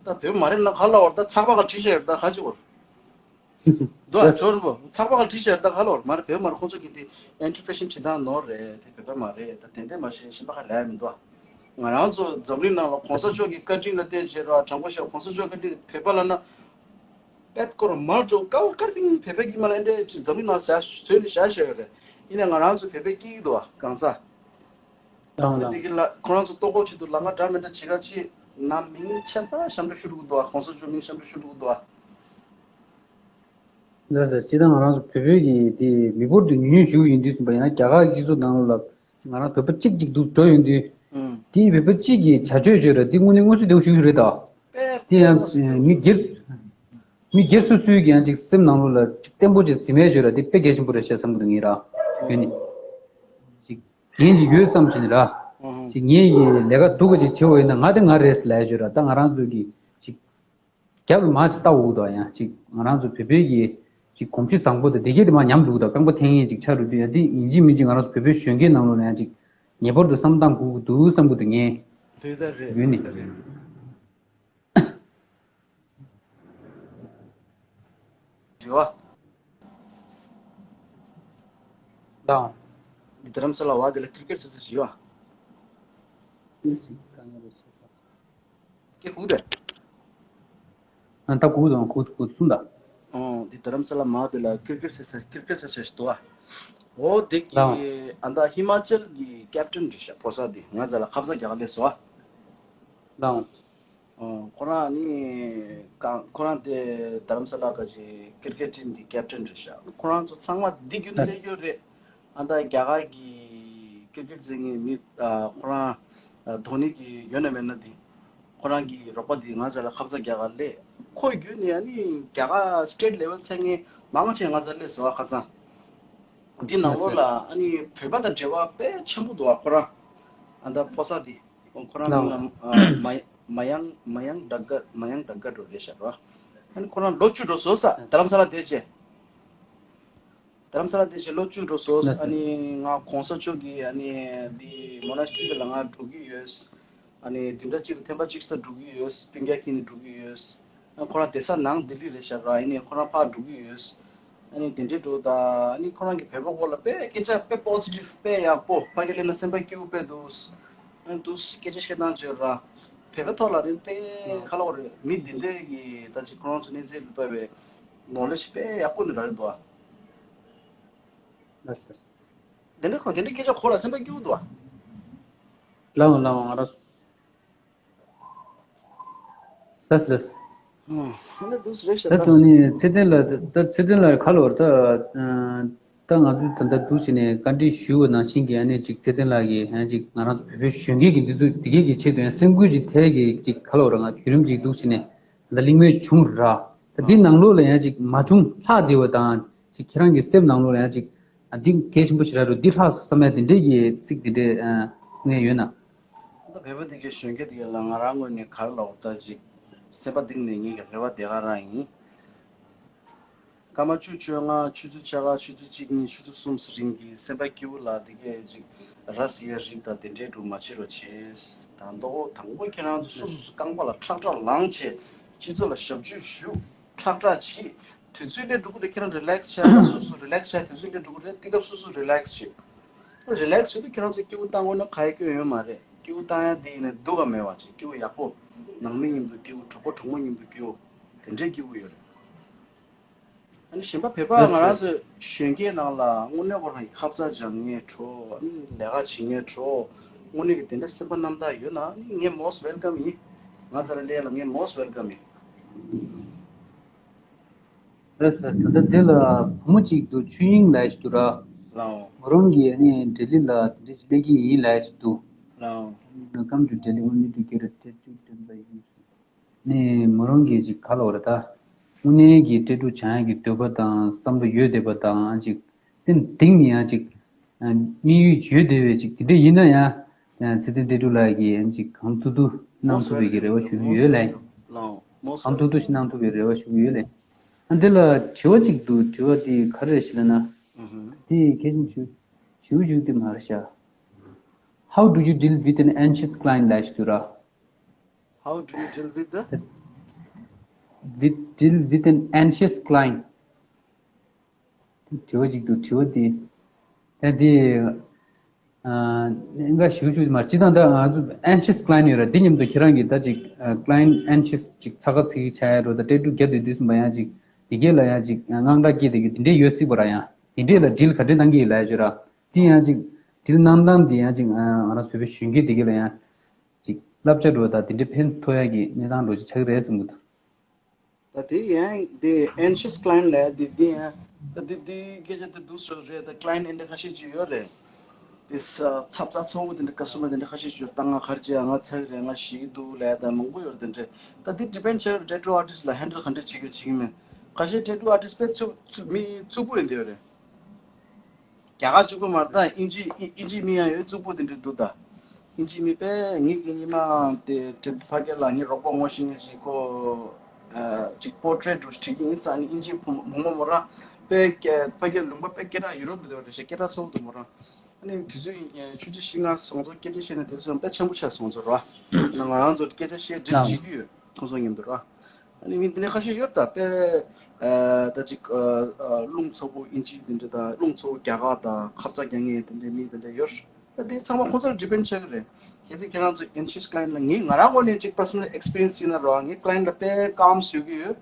ད་བོད་པ་མ་རེད་ན་ག་ལ་བར་ད་ཚགས་པར་ཁ་བྲིས་བཞག་ཡོད། ད་ག་ཅི་བར། འདུག་ཨ། ཇོ་རིན་པོ་ཚགས་པར་ཁ་བྲིས་བཞག་ཡོད། ད་ག་ལ་བར་མ་རེད། བོད་པ་མ་རེད། ཁོང་ཚོ་གི་དེ་ཨེན་ཊར་པི་རེ་ཤན་བྲིས་སྟངས་ནོར་རེད། དེ་བོད་པ་མ་རེད། ད་དེ་འདྲ་མ་བཤད། གཞན་པ་ག་ལ་ཡ་མི་འདུག་ཨ། ང་རང་ཚོ་འཛམ་གླིང་ནང་ལ་གོང་ས་མཆོག་གི་བཀའ་དྲིན་ལ་བརྟེན་བྱས་ར། དྲང་པོ་བཤད་གོང་ས་མཆོག་བཀའ་དྲིན་བོད་པ་ལ་ན། པད་སྐོར་མར་འགྲོ་ཀའོ་ཀར་ཐིང་བོད་པའི་སྐྱིད་མ་ལ་འདྲེ་ཅིག་འཛམ་གླིང་ནང་བཞག་བཟོས་ནས་བཞག་བཞག་ཡོད་རེད། ཡིན་ནའི་ང་རང་ཚོ་བོད་པའི་སྐྱིད་ཀྱི་འདུག་ཨ་གང་ཚ། ལའང་ལའང་། དེ་གི་ལ་ཁོ་རང་ཚོ་ལྟོ་གོས་ཆེད་དུ་ལ་ང་འདྲ་མི་འདྲ་བྱེད་ག་ཆེ་ན་མིང་ཆ་ཚང་ཞབས་འདྲ་ཞུ་འགྲོ་གི་འདུག་ཨ། གོང་ས་མཆོག་མིང་ཞབས་འདྲ་ཞུ་འགྲོ་གི་འདུག་ཨ། ལགས་སོ། སྤྱིར་བཏང་ང་རང་ཚོ་བོད་པའི་གི་དེ་མི་འབོར་དུ་ཉུང་ཉུང་ཞིག་ཡིན་དུས་ཙམ་པ་ཡང་རྒྱ་གར་སྤྱི་ཚོགས་ནང་ལ་ང་རང་བོད་པ་གཅིག་གཅིག་འདུག་འགྲོ་ཡོང་དུས། ཨང་། དེའི་བོད་པ་གཅིག་གིས་བྱ་སྤྱོད་བྱོས་ར་དེ་དངོས་གནས་མངོན་གསལ་དོད་པོ་ཞིག་རེད་ད། དཔེ་དེ་ཡང་དཔེ་མངོན་གསལ་དོད་པོ། མི་སྒེར་མི་སྒེར་སོ་སོའི་གི་ཡང་ཅིག་སེམས་ནང་ལོགས་ལ་ཅིག་བརྟན་པོ་ཅིག་ཟིན་མེད་བྱོས་ར་དེ་དཔེ་གལ་ཆེན་པོ་རེད་ཤག་བསམ་གི་འདུག་ངས་ར། ཡོད་ནི། ཅིག་འགན་ཅིག་ཡོད་བསམ་བྱས་ནས་ར། ཨང་། ཅིག་ངས་ཀྱི་ལས་ཀ་སྡུག་ག་ཅིག་བྱེད་འོས་ན་ང་དེ་ང་རེད་ཟེར་ལབ་ཡ་བྱོས་ར། ད་ང་རང་ཚོ་གི་ཅིག་རྒྱབ་ལ་མར་ཅིག་ལྟ་འོ་དོ། ཡང་ཅིག་ང་རང་ཚོ་བོད་པའི་གི་ཅིག་གོམས་གཤིས་བཟང་པོ་དང་བདེ་སྐྱིད་དེ་མར་ཉམས་འདུག་ད་རྐང་པ་འཐེན་ཡས་ཅིག་ཆགས་འགྲོ་དུས་ཡང་དེ་ཡིན་གཅིག་མིན་གཅིག་ང་རང་ཚོ་བོད་པའི་གཞོན་སྐྱེས་ནང་ལོགས་ལ་ཡང་ཅིག་ངེས་པར་དུ་བསམ་བློ་བཏང་དགོས་ཀྱི་འདུག་བསམ་གྱི་འདུག་ངས། དེ་ལྟར་རེད། ཡོད་ནི། དེ་ལྟར་རེད། དྲི་བ། ལའང་། འདི་རྡ་རམ་ས་ལ་བ་དེ་ལ་ཀིར་ཀེར་ཆེ་ས་དྲི་བ། ཀིར་ཀེར་ཆེ་ས། སྐད་ཁུག་རེད། ཨ་ད་ཁུག་དང་ཁུག་ཁུག་གསུངས་ད། ཨོ་འདི་རྡ་རམ་ས་ལ་མ་དེ་ལ་ཀིར་ཀེར་ཆེ་ས་ཀིར་ཀེར་ཆེ་ས་ཞིག་འདུག་ཨ། འོ་དེ་གི་ལའང་། ཨ་ད་ཧི་མ་ཅལ་གི་ཀེབ་ཊན་རེད་ཤག་ཕོ་གསར་དེ་ང་ཚ་ལ་ཁ་ཚ་རྒྱག་ལས་སོ་ཨ། ལའང་། ཨོ་ཁོ་རང་ནི་གང་ཁོ་རང་དེ་རྡ་རམ་ས་ལ་ག་ཅི་ཀིར་ཀེཊ་ཊིམ་གི་ཀེབ་ཊན་རེད་ཤག་ཁོ་རང་ཚོ་ཚང་མ་འདི་རྒྱུན་ལས་ཡོད་རེད། ཨ་ད་རྒྱ་གར་གི་ཀིར་ཀེཊ་རྩེད་མཁན་མི་ཨ་ཁོ་རང་ཨ་དོ་ནི་གི་ཡོད་ན་མེད་ན་འདི་ཁོ་རང་གི་རོགས་པ་འདི་ང་ཚ་ལ་ཁ་ཚ་རྒྱག་ག་ལས། ཁོ་བརྒྱུད་ནས་ཨ་ནི་རྒྱ་གར་སི་ཊེཊ་ལེ་ཝལ་རྩེད་མཁན་མང་ཆེ་ང་ཚ་ལས་སོ་ཨ་ཁ་ཚ། འདི་ནང་ལོགས་ལ་ཨ་ནི་བོད་པ་དང་འབྲེལ་བ་དཔེ་ཆེན་པོ་འདུག་ཨ་ཁོ་རང་། ཨ་ད་ཕོ་གསར་འདི། ཁོ་རང་མིང་ལ་ཨ་མ་མ་ཡང་མ་ཡང་ཌག་གར་མ་ཡང་ཌག་གར་འགྲོ་རེད་ཤག་རོ། ཨ་ནི་ཁོ་རང་ལོ་བཅུ་འགྲོ་སོང་ས་རྡ་རམ་ས་ལ་བསྡད་བྱས། རྡ་རམ་ས་ལ་བསྡད་བྱས་ལོ་བཅུ་འགྲོ་སོང་ས། ཨ་ནི་ང་གོང་ས་མཆོག་གི་ཨ་ནི་འདི་མོ་ན་སི་ཊི་རི་ལ་ང་འགྲོ་གི་ཡོད། ཨ་ནི་བདུན་ཕྲག་གཅིག་ལ་ཐེངས་པ་གཅིག་ས་འགྲོ་གི་ཡོད། སྤུན་ཀྱག་ཁྱེར་ནས་འགྲོ་གི་ཡོད། ཨ་ཁོ་རང་བསྡད་ས་ནང་ལྡི་ལི་རེད་ཤག་ར། ཡིན་ནའི་ཁོ་རང་ཕར་འགྲོ་གི་ཡོད། ཨ་ནི་དེ་འདྲའི་འགྲོ་ད། ཨ་ནི་ཁོ་རང་གི་བོད་པ་སྐོར་ལ་དཔེ་སྐད་ཆ་དཔེ་པོ་ཛི་ཊིབ་དཔེ་ཡག་པོ། ཕ་གི་ལས་ན་སེམས་པ་སྐྱིད་པོ་དཔེ་འདུག་ཨ་ནི་འདུག་སྐད་ཆ་བཤད་སྟངས་བརྗོད་ར། བོད་པའི་ཐོག་ལ་ནི་དཔེ་ཁ་ལོ་རེད། མི་འདི་འདྲའི་གི་ད་ཅི་ཁོ་རང་ཚོ་གནས་ཚུལ་ལ་དཔེ་བའི་ནོ་ལེ་ཇི་དཔེ་ཡག་པོ་ནི་རག་གི་འདུག་ཨ། ལགས་སོ། དེ་འདྲ་ཁོ་དེ་འདྲའི་སྐད་ཆ་གོ་ལ་སེམས་པ་སྐྱིད་པོ་འདུག་ཨ། ལའང་ལའང་ང་རང་། ལགས་ལགས། ཨ་ནི་འདུག་རེད་ཤག་ད་ད། སོ་ནི་ཚེ་བརྟན་ལགས་ད་ཚེ་བརྟན་ལགས་ཁ་ལོར་ད། ད་ང་ཚོས་ད་ལྟ་འདུག་བྱས་ནས་བཀའ་འདྲི་ཞུས་པ་ནང་བཞིན་གྱི་ཨ་ནི་ཅིག་ཚེ་བརྟན་ལགས་ཀྱིས་ཨ་ནི་ཅིག་ང་རང་ཚོ་བོད་པའི་གཞོན་སྐྱེས་ཀྱི་འདི་ཚོ་འདི་གས་ཀྱི་ཆེད་དུ་ཡང་སེམས་འགུལ་ཅིག་ཐེབས་ཀྱི་ཅིག་ཁ་ལོར་ང་བརྒྱུད་རིམ་ཅིག་འདུག་བྱས་ནས་ད་གླེང་མོལ་བྱུང་ར། ད་འདི་ནང་ལོགས་ལ་ཡང་ཅིག་མ་བྱུང་ལྷག་བསྡད་པ་དང་ཅིག་ཁྱེད་རང་གི་སེམས་ནང་ལོགས་ལ་ཡང་ཅིག་ཨ་འདི་གལ་ཆེན་པོ་ཞིག་ར་རུ་འདི་ལྷག་སོང་བསམ་ཡ་དེ་འདྲས་ཀྱི་ཚིག་དེ་འདྲས་ངས་ཡོད་ན། ད་བོད་པ་དེ་གའི་གཞོན་སྐྱེས་དེ་གའི་ལ་ང་རང་ངོས་ནས་ག་རེ་ལབ་ད་ཅིག་སེམས་པ་གཏིང་ནས་ངེད་ཀྱི་རེ་བ་དེ་ག་རང་ཡིན། སྐར་མ་བཅུ་བཅོ་ལྔ་ཆུ་ཚོད་ཕྱེད་ཀ་ཆུ་ཚོད་གཅིག་གཉིས་ཆུ་ཚོད་གསུམ་རིང་གི་སེམས་པ་སྐྱིད་པོ་ལ་དེ་གའི་ཅིག་ར་བཟི་ཡ་རིགས་དང་དེ་འདྲའི་འདྲ་མ་བྱེད་རོགས་བྱེད། ད་མདོ་དང་པོ་ཁྱེད་རང་ཚོ་སོ་སོ་སོ་རྐང་པ་ལ་ཁྲག་ཁྲག་ལངས་བྱས་སྤྱི་ཚོགས་ལ་ཞབས་ཕྱི་ཞུ། ཁྲག་ཁྲག་བྱེད། དུས་ཚོད་སླེབས་འགྲོ་གི་རེད། ཁྱེད་རང་རི་ལེག་སི་བྱས་སོ་སོ་རི་ལེག་སི་བྱས་དུས་ཚོད་སླེབས་འགྲོ་གི་རེད། དེ་སྐབས་སོ་སོ་རི་ལེག་སི་བྱེད། རི་ལེག་སི་བྱེད་དུས་ཁྱེད་རང་ཚོ་སྐྱིད་པོ་བཏང་དགོས་ན་ག་ཡེ་སྐྱོན་ཡོད་མ་རེད། སྐྱིད་པོ་བཏང་ཡ་དེ་ཡིན་ན་སྡུག་ག་མེད་པ་ཅིག་སྐྱིད་པོ་ཡག་པོ། ནང་མི་མཉམ་དུ་སྐྱིད་པོ། གྲོགས་པོ་གྲོགས་མོ་མཉམ་དུ་སྐྱིད་པོ། དེ་འདྲའི་སྐྱིད་པོ་ཡོད་རེད། ཨ་ནི་གཞན་པ་བོད་པ་ང་རང་ཚོ་གཞོན་སྐྱེས་ནང་ལ་དངོས་གནས་ཁོ་རང་གི་ཁ་ཚ་སྦྱང་མཁན་གྲོགས། ཨ་ནི་ལས་ཀ་བྱེད་མཁན་གྲོགས། དངོས་གནས་ཀྱི་དེ་འདྲ་སེམས་པ་རྣམ་དག་ཡོད་ན་ཨ་ནི་ངས་most welcome་ཡིན། ང་ཚ་ལ་སླེབས་ལ་ངས་most welcome་ཡིན། ལགས་ལགས། ད་ལྟ་དེ་ལ་བུ་མོ་གཅིག་འདུག་ཆོས་དབྱིངས་ལབ་ཡ་ཞིག་འདུག་ར། ལའོ། མོ་རང་གིས་ཨ་ནི་ལྡི་ལི་ལ་དེ་འདྲ་ཞིག་སླེབས་ཀྱི་ཡིན་ལབ་ཡ་ཞིག་འདུག་ལའོ། Welcome to Delhi, only to get a tattoo done by you. ནི་མོ་རང་གིས་ཅིག་ག་ལབ་རེད་ད། དངོས་གནས་ཀྱི་སྤྲད་ཕྲུག་སྦྱང་ཡག་གི་འདོད་པ་དང་བསམ་བློ་ཡོད་བསྡད་པ་དང་ཅིག་སེམས་གཏིང་ནས་ཡང་ཅིག་དམིགས་ཡུལ་ཡོད་བསྡད་པའི་ཅིག་དེ་འདྲ་ཡིན་ན་ཡང་ཚེ་བརྟན་སྤྲད་ཕྲུག་ལགས་ཀྱིས་ཡང་ཅིག་གང་ཐུབ་ཐུབ་གནང་ཐུབ་པའི་གི་རེ་བ་ཞུ་གི་ཡོད་ལགས། གང་ཐུབ་ཐུབ་ཞིག་གནང་ཐུབ་པའི་རེ་བ་ཞུ་གི་ཡོད་ལགས། ཨ་འདི་ལ་དྲི་བ་ཅིག་འདུག་དྲི་བ་དེ་ག་རེ་རེད་ཞེ་ན། དེ་གལ་ཆེན་ཞུ་ཞུ་ཞུ་དེ་མ་རེད་ཤག How do you deal with an anxious client ལབ་ཞིག་འདུག་ར། How do you deal with the? With deal with an anxious client དྲི་བ་ཅིག་འདུག་དྲི་བ་དེ། ད་དེ། ཨ་ནི་ཞུ་ཞུ་མ་སྤྱི་བཏང་ད་ང་ཚོ་anxious client ཡོད་ར། དེ་མཉམ་དུ་ཁྱེད་རང་གིས་ད་ཅིག client anxious ཅིག་ཚ་ཁ་ཚིག་ཆ་ཡ་འགྲོ་ད་སྤྲད་ཕྲུག་བརྒྱབ་དུས་དུས་གསུམ་པ་ཡང་ཅིག་དེ་གས་ལ་ཡང་ཅིག་དངངས་སྐྲག་སྐྱེས་དེ་གི་དེ་འདྲས་ཡོད་སྲིད་པ་ར། ཡང་དེ་འདྲས་ལ་deal ག་འདྲས་གནང་གི་ཡོད་ལབ་ཡ་ཅིག་ཡོད་ར། དེ་ཡང་ཅིག་deal གནང་སྟངས་དེ་ཡང་ཅིག་ང་རང་བོད་པའི་གཞོན་སྐྱེས་དེ་གས་ལ་ཡང་ཅིག་བསླབ་བྱ་འགྲོ་ད་དེ་འདྲས་ཕན་ཐོགས་ཡ་གི་གནས་སྟངས་འགྲོ་ཅིག་ཆགས་ཀྱི་རེད་བསམ་གི་འདུག་ད་དེ་ཡང་དེ་anxious client ལབ་དེ་དེ་ཡང་ད་དེ་དེ་སྐད་ཆ་དེ་འདུག་སེ་རེད། ད་client འདི་འདྲ་ཁ་ཤས་ཅིག་ཡོད་རེད། དེ་ས་ཚབ་ཚ་ཚ་བོ་དེ་འདྲ་customer དེ་འདྲ་ཁ་ཤས་ཅིག་ཡོད། ད་ང་ག་རེ་བྱེད་ཡ། ང་ཚར་རེད། ང་ཤི་གི་འདུག་ལབ་ད་མང་པོ་ཡོད་རེད། དེ་འདྲ་ད་དེ་depend བྱེད་རེད། tattoo artist ལ་handle ག་འདྲ་བྱེད་ཀྱི་བྱེད་ཀྱི་མེད། ཁ་ཤས་tattoo artist དཔེ་རྩུབ་རྩུབ་མི་རྩུབ་པོ་ཡིན་དེ་ཡོད་རེད། རྒྱ་གར་གཅིག་པུ་མ་རེད། ད་དབྱིན་ཇི་དབྱིན་ཇི་མི་ཡང་ཡོད། རྩུབ་པོ་དེ་འདྲ་འདུག་ད་དབྱིན་ཇི་མི་དཔེ་ངེད་ཀྱི་ཉི་མ་དེ་ཕ་གི་ལ་ངའི་རོགས་པ་ངོ་ཤེས་མཁན་ཅིག་ཁོ་ཅིག་པོར་ཊེཊ་རུ་བྲིས་ཀྱི་ཡིན་ས། ནི་དབྱིན་ཇི་བུ་མོ་མོ་རང་དཔེ་ཕ་གི་ལུང་པ་དཔེ་སྐད་གྲགས་ཡུ་རོབ་ལ་བསྡད་པ་རེད་ཤག་སྐད་གྲགས་ཚ་བོ་འདུག་མོ་རང་། ཨ་ནི་དུས་ཚོད་ཡིན་ཆུ་ཚོད་བཞི་ལྔ་སོང་ཙང་སྐད་ཆ་བཤད་ན་དེ་ཚོ་དཔེ་འཆམ་པོ་ཆགས་སོང་ཙང་ར། ང་རང་ཚོ་སྐད་ཆ་བཤད་འདྲི་བྱེད་ཀྱི་ཡོད་ཁོང་ཚོ་མཉམ་དུ་ར། ཨ་ནི་མི་འདི་ནས་ཁ་ཤས་ཡོད་ད་དཔེ། ཨ་ད་ཅིག་ཨ་ཨ་རླུང་ཚ་བོ་དབྱིན་ཇི་འདི་འདྲ་དང་རླུང་ཚ་བོ་རྒྱ་གར་དང་ཁབ་ཚ་རྒྱག་མཁན་འདི་འདྲའི་མི་འདི་འདྲ་ཡོད། ད་དེ་ཚང་མ་ཁོང་ཚོར་depend བྱེད་ཀྱི་རེད། གལ་སྲིད་ཁྱེད་རང་ཚོ་anxious client ལ་ངས་ང་རང་ངོས་ནས་ཅིག་personal experience ཡིན་ན་རོགས། ངས་client ལ་དཔེ་calm བཟོ་གི་ཡོད།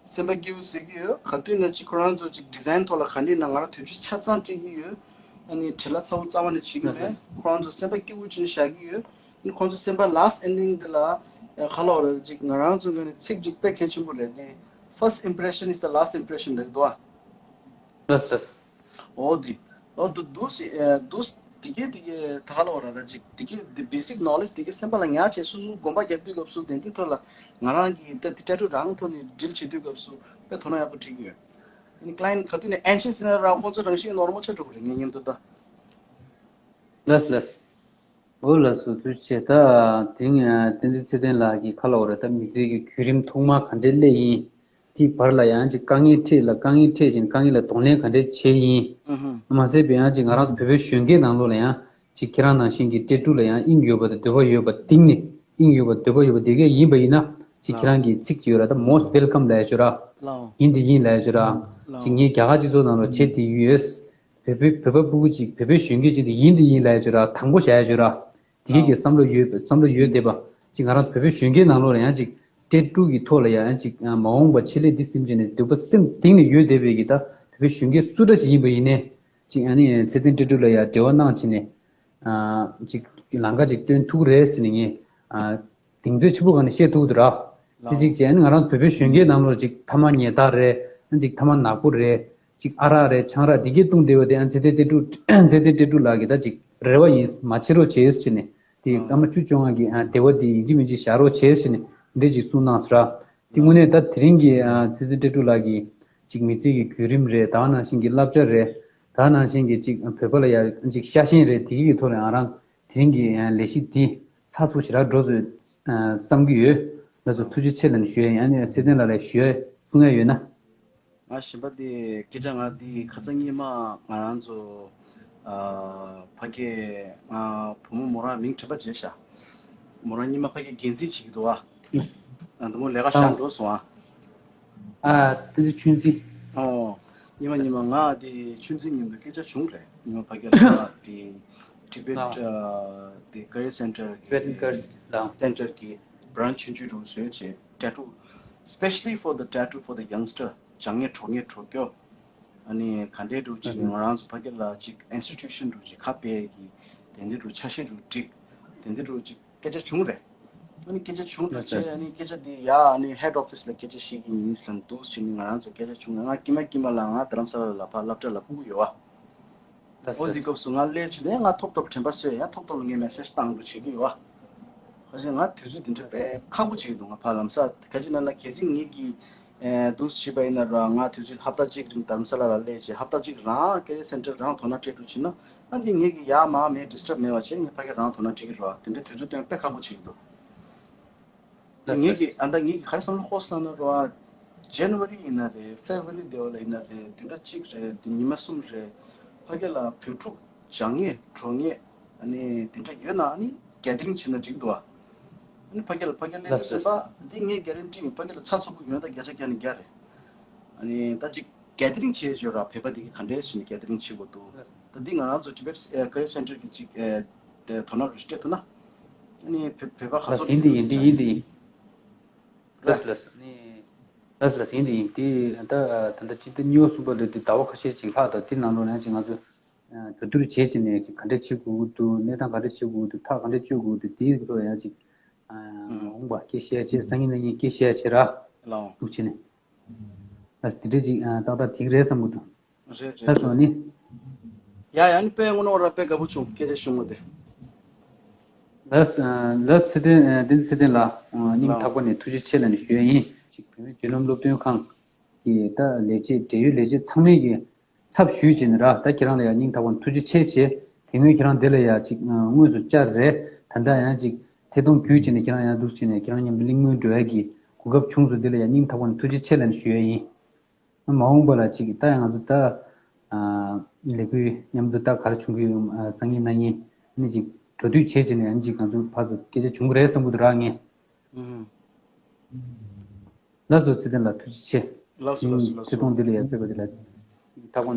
སེམས་པ་སྐྱིད་པོ་བཟོ་གི་ཡོད། ག་དུས་ན་ཅིག་ཁོ་རང་ཚོ་ཅིག་design ཐོག་ལ་ག་འདྲ་ཡིན་ན་ང་རང་དུས་ཚོད་ཆ་ཚང་སྤྲད་ཀྱི་ཡོད། ཨ་ནི་བྲེལ་བ་ཚ་བོ་རྩ་བ་ནས་བྱེད་ཀྱི་མེད། ཁོ་རང་ཚོ་སེམས་པ་སྐྱིད་པོ་བྱས་ནས་བཞག་གི་ཡོད། ཁོང་ཚོ་སེམས་པ་last ending དེ་ལ་ཨ་ག་ལབ་རེད། ཅིག་ང་རང་ཚོ་ངོས་ནས་ཚིག་ཅིག་དཔེ་གལ་ཆེན་པོ་རེད་དེ། First impression is the last impression རེད་འདུག་ཨ། ལགས་ལགས། འོ་དེ། འོ་དུ་དུ་སི་ཨ་དུ་སི་དེ་གས་དེ་གས་ད་ག་ལབ་རེད། ད་ཅིག་དེ་གས་དེ་basic knowledge དེ་གས་སེམས་པ་ལ་ཉར་བྱས་སོ་སོ་དགོངས་པ་རྒྱག་དུས་སྐབས་སུ་དེ་འདི་ཐོག་ལ་ང་རང་གིས་ད་དེ་tattoo རང་ཐོག་ནས་deal བྱེད་དུས་སྐབས་སུ་དཔེ་དོ་སྣང་ཡག་པོ་སྤྲད་ཀྱི་ཡོད། ཨ་ནི་client ག་དུས་ནས་anxious ཡིན་ན་རང་ཁོང་ཚོ་རང་བཞིན་normal ཆགས་འགྲོ་གི་རེད་ངའི་མཉམ་དུ་ད། ལགས་ལགས། འོ་ལགས་སོ། ཐུགས་རྗེ་ཆེ། ད་དེ་རིང་ཨ་བསྟན་འཛིན་ཚེ་བརྟན་ལགས་ཀྱིས་ག་ལབ་རེད། ད་མི་ཚེ་གི་བརྒྱུད་རིམ་ཐོག་མ་ག་འདྲས་སླེབས་ཡིན། དེའི་བར་ལ་ཡང་ཅིག་དཀའ་ངལ་འཕྲད་ལ་དཀའ་ངལ་འཕྲད་བཞིན་དཀའ་ངལ་ལ་གདོང་ལེན་ག་འདྲས་བྱས་ཡིན། ཨུ་ཧུ། མ་ཟད་པའི་ཡང་ཅིག་ང་རང་ཚོ་བོད་པའི་གཞོན་སྐྱེས་ནང་ལོགས་ལ་ཡང་ཅིག་ཁྱེད་རང་ནང་བཞིན་གྱི་tattoo ལ་ཡང་དབྱིངས་ཡོད་པ་དང་འདོད་པ་ཡོད་པ་གཏིང་ནས་དབྱིངས་ཡོད་པ་འདོད་པ་ཡོད་པ་དེ་གས་ཡིན་པ་ཡིན་ན་ཅིག་ཁྱེད་རང་གི་ཚིག་ཅིག་ཡོད་ར། ད་most welcome ལབ་ཡ་ཅིག་ཡོད་ར། ཡིན་དེ་ཡིན་ལབ་ཡ་ཅིག་ཡོད་ར། ཅིག་ངས་རྒྱ་གར་སྤྱི་ཚོགས་ནང་ལོགས་བྱས་དེ་ཡོད། བོད་པའི་བོད་པ་སྤུ་གུ་ཅིག་བོད་པའི་གཞོན་སྐྱེས་ཅིག་དེ་ཡིན་དེ་ཡིན་ལབ་ཡ་ཅིག་ཡོད་ར། དྲང་པོ་བཤད་ཡ་ཅིག་ཡོད་ར། དེ་གས་ཀྱི་བསམ་བློ་ཡོད་བསམ་བློ་ཡོད་བསྡད་པ་ཅིག་ང་རང་ཚོ་བོད་པའི་གཞོན་སྐྱེས་ནང་ལོགས་ལ་ཡང་ཅིག་tattoo གི་ཐོག་ལ་ཡང་ཅིག་མ་འོངས་པ་ཆེད་ལས་འདི་ཟིན་བྱས་ནས་འདོད་པ་སེམས་གཏིང་ནས་ཡོད་བསྡད་པའི་གི་ད་བོད་པའི་གཞོན་སྐྱེས་སུ་འདྲ་ཞིག་ཡིན་པ་ཡིན་ནའི་ཅིག་ཨ་ནི་ཚེ་བརྟན་tattoo ལ་ཡང་འབྲེལ་བ་གནང་བྱས་ནས་ཅིག་ལམ་ཁ་ཅིག་སྟོན་ཐུབ་ཀྱི་རེད་ཟེར་ནས་ངས་གདེང་ཚོད་ཆེན་པོ་གང་ནས་བཤད་ཐུབ་ཀྱི་འདུག་ར། དེ་ཅིག་བྱས་ནས་ང་རང་ཚོ་བོད་པའི་གཞོན་སྐྱེས་ནང་ལོགས་ཅིག་ཐ་མག་ཉལ་ཐ་རེད། ཅིག་ཐ་མག་ནག་པོ་རེད། ཅིག་ཨ་རག་རེད་ཆང་རག་འདི་གས་བཏུང་བསྡད་པ་དེ་ཨ་ཚེ་བརྟན་tattoo ཚེ་བརྟན་tattoo ལགས་ཀྱི་ད་ཅིག་རེ་བ་ཡིན། མ་བྱེད་རོགས་བྱེད་ཟེར་ནས་དེ་སྐར་མ་བཅུ་བཅོ་ལྔ་གི་ཨ་བདེ་བ་དེ་ཡིན་གཅིག་མིན་གཅིག་བཞག་རོགས་བྱེད་ཟེར་ནས་འདི་ཅིག་གསུངས་གནང་ཟེར་ར། དེ་དངོས་གནས་ད་དེ་རིང་གི་ཨ་ཚེ་བརྟན་tattoo ལགས་ཀྱི་ཅིག་མི་ཚེ་གི་བརྒྱུད་རིམ་རེད། ད་ནང་བཞིན་གྱི་བསླབ་བྱ་རེད། ད་ནང་བཞིན་གྱི་ཅིག་བོད་པ་ལ་ཡ་ཅིག་ཤ་ཞེན་རེད། དེ་གི་ཐོག་ལ་ང་རང་དེ་རིང་གི་ལས་གཞི་འདི་ཚགས་ཚུད་ཞེ་དྲག་འགྲོ་ཚུལ་བསམ་གྱི་ཡོད། ལགས་སོ། ཐུགས་རྗེ་ཆེ་ལབ་ནས་ཞུ་ཡ་ཡིན། ཨ་ནི་ཚེ་བརྟན་ལགས་ལ་ཞུ་ཡ་གསུང་ཡ་ཡོད་ན། ང་གཞན་པ་འདི་སྐད་ཆ་ང་འདི་ཁ་སང་ཉི་མ་ང་རང་ཚོ་ཕ་གི་ང་བུ་མོ་མོ་རང་མིང་དྲན་པ་བརྗེད་ཤག་མོ་རང་ཉི་མ་ཕ་གི་འགན་འཛིན་བྱེད་ཀྱི་འདུག་ཨ། ང་འདི་མོ་ལས་ཀ་བཞག་འགྲོ་སོང་ཨ། ཨ། དེ་ཚོ་ཆུང་འཛིན། ཨོ། ཉི་མ་ཉི་མ་ང་དེ་ཆུང་འཛིན་མཉམ་དུ་སྐད་ཆ་བྱུང་རེད། ཉི་མ་ཕ་གི་ལ་དེ་Tibet ཨ། དེ་Career Center གི Tibetan Career Center གི་branch ཆུང་ཆུང་རུ་བཟོས་བྱས་tattoo specially for the tattoo for the youngster སྦྱང་ངེ་གྲོགས་ངེ་གྲོགས་སྐྱོ། ཨ་ནི་ག་འདྲས་འདུག་ཅིག་ང་རང་ཚོ་ཕ་གི་ལ་ཅིག་institution འདུག་ཅིག་ཁ་སྤེལ་གི་དེ་འདྲས་འདུག་ཆ་ཤས་འདུག་འགྲིག་དེ་འདྲས་འདུག་ཅིག་སྐད་ཆ་བྱུང་རེད། ཨ་ནི་སྐད་ཆ་བྱུང་དུས་ཆེ་ཨ་ནི་སྐད་ཆ་འདི་ཡ་ཨ་ནི་head office ལ་སྐད་ཆ་བཤད་ཀྱི་ཡིན་ལབ་འདུག་ཅིག་ནི་ང་རང་ཚོ་སྐད་ཆ་བྱུང་ང་ཀྱི་མ་ཀྱི་མ་ལ་ང་རྡ་རམ་ས་ལ་ལ་ཕར་སློབ་གྲྭ་ལ་ཕུལ་གི་ཡོད་བ། ཨོ་འདི་སྐབས་སུ་ང་སླེབས་བྱུང་ནས་ང་ཐོབ་ཐོབ་དྲན་པ་གསོས་ཡ་ཐོབ་ཐོབ་ལ་ངས་message བཏང་འདུག་བྱེད་ཀྱི་ཡོད་བ། ཁ་ཤས་ང་དུས་ཚོད་འདི་འདྲ་དཔེ་ཁག་པོ་བྱེད་ཀྱི་འདུག་ང་ཕར་ལམ་སང་ག་ཅི་ན་ལ་གལ་སྲིད་ངེད་ཀྱི་ ཨེ་འདུག་བྱས་པ་ཡིན་ན་ར། ང་དུས་ཚོད་ཧབ་ཏ་གཅིག་རིང་རྡ་རམ་ས་ལ་ལ་སླེབས་བྱས། ཧབ་ཏ་གཅིག་རང་ཀེ་རི་སེན་ཊར་རང་དོ་སྣང་སྤྲད་འགྲོ་བྱས་ན། ཨ་འདི་ངེད་ཀྱི་ཡར་མར་མེད་ཌི་སི་ཊརབ་མེད་པ་བྱས། ངས་ཕ་གི་རང་དོ་སྣང་སྤྲད་ཀྱི་རེད་བ། དེ་འདྲའི་དུས་ཚོད་སྟོན་དཔེ་ཁག་པོ་བྱེད་ཀྱི་འདུག་ད་ལགས་ངེད་ཀྱི་ཨ་ད་ངེད་ཀྱི་ག་རེ་བསམ་བློ་འཁོར་སོང་ན་ར། ཇན་ཝ་རི་ཡིན་ན་རེད། ཕེབ་རུ་ཝ་རི་འདི་བ་ལ་ཡིན་ན་རེད། བདུན་ཕྲག་གཅིག་རེད། དེ་ཉི་མ་གསུམ་རེད། ཕ་གི་ལ་བོད་ཕྲུག་སྦྱང་མཁན་འགྲོ་མཁན་ཨ་ནི་དེ་འདྲ་ཡོད་ན། ཨ་ནི་གྷེ་དི་རིང་བྱས་ན་འགྲིག་འདུག་ཨ། ཨ་ནི་ཕ་གི་ལ་ཕ་གི་སླེབས་ལགས་དུས་ཙམ་པ་འདི་ངས་གྷེ་རན་ཊི་ཡིན། ཕ་གི་ལ་ཚ་ཚུགས་པོ་ཡོད་ན་བརྒྱ་ཆ་བརྒྱ་ནས་བརྒྱ་རེད། ཨ་ནི་ད་ཅིག་གྷེ་དི་རིང་བྱས་བྱས་ར། བོད་པ་འདི་གི་ག་འདྲས་བྱས་ནས་གྷེ་དི་རིང་བྱེད་དགོས་འདུག་ད་འདི་ང་རང་ཚོ་ཊི་བེཊ་ཀེ་རི་སེན་ཊར་གི་ཅིག་ཨེ་དེ་དོ་སྣང་རེ་སྤྲད་ཐུབ་ན། ཨ་ནི་བོད་བོད་པ་ཁ་ལགས་སོ། ཡིན་འདི་ཡིན། འདི་ཡིན། འདི་ཡིན། ལགས་ལགས་ནི། ལགས་ལགས་ཡིན། འདི་ཡིན། འདི་ད་ད་ལྟ་སྤྱི་ཟླ་གཉིས་པ་གསུམ་པ་ལ་འདི་ཟླ་བ་ཁ་ཤས་ཅིག་ལྷག་འདུག་འདི་ནང་ལོགས་ནས་ཅིག་ང་ཚོ་གྲོས་བསྡུར་བྱས་བྱས་ནས་ཅིག་ག་འདྲས་བྱེད་དགོས་ཀྱི་འདུག་གནས་སྟངས་ག་འདྲས་བྱེད་དགོས་ཀྱི་འདུག་ཐག་ག་འདྲས་གཅོད་དགོས་ཀྱི་འདུག་དེའི་ཐོག་ཡང་ཅིག་འོང་པ་སྐད་བཤད་བྱས། སང་ཉིན་གནངས་ཉིན་སྐད་བཤད་བྱས་ར། ལའོ། འདུག་བྱས་ནས། ལགས་དེ་འདྲས་ཅིག་ཏག་ཏག་འགྲིག་རེད་བསམ་གྱི་འདུག་རེད་རེད། ལགས་སོ་ནི། ཡ་ཡ་ནི་དཔེ་དངོས་གནས་ར་དཔེ་དགའ་པོ་བྱུང་། སྐད་ཆ་ཞུ་མོ་དེ། ལགས་ལགས་ཚེ་བརྟན། བསྟན་འཛིན་ཚེ་བརྟན་ལགས། སྙིང་ཐག་པ་ནས་ཐུགས་རྗེ་ཆེ་ལབ་ནས་ཞུ་ཡ་ཡིན། ཅིག་བོད་མིའི་མདུན་ལམ་སློབ་སྟོན་ཁང་གི་ད་ལས་བྱེད་འབྲེལ་ཡོད་ལས་བྱེད་ཚང་མས་ཀྱི་ཚབ་ཞུས་བྱས་ནས་ར། ད་ཁྱེད་རང་ལ་ཡ་སྙིང་ཐག་པ་ནས་ཐུགས་རྗེ་ཆེ་བྱས། དེ་སྔོན་ཁྱེད་རང་འདི་ལ་ཡ་ཅིག་དངོས་སུ་བཅར་རེད། ད་ལྟ་ཡང་ཅིག་ཐད་གཏོང་བརྒྱུད་བྱས་ནས་ཁྱེད་རང་ཡང་འདུག་བྱས་ནས་ཁྱེད་རང་མཉམ་དུ་གླེང་མོལ་འགྲོ་ཡ་གི་གོ་སྐབས་བྱུང་སོང་། འདི་ལ་ཡ་སྙིང་ཐག་པ་ནས་ཐུགས་རྗེ་ཆེ་ལབ་ནས་ཞུ་ཡ་ཡིན། མ་འོངས་པ་ལ་ཅིག་ད་ཡང་ང་ཚོ་ད་ལས་འགུལ་མཉམ་དུ་ད་ག་རེ་བྱུང་གི་ཡོད། སང་ཉིན་གནངས་ཉིན་ནི་ཅིག་འགྲོ་དུས་བྱས་བྱས་ནས་ཡང་ཅིག་ང་ཚོ་ཕར་ཚུར་སྐད་ཆ་བྱུང་གི་རེད་བསམ་གྱི་འདུག་ར་ངས། ལགས་སོ། ཚེ་བརྟན་ལགས་ཐུགས་རྗེ་ཆེ། ལགས་སོ་ལགས་སོ་ལགས་སོ། ཐད་གཏོང་འདི་ལ་ཡར་ཕེབས་པ་འདི་ལ་ཐག་པ་ནས་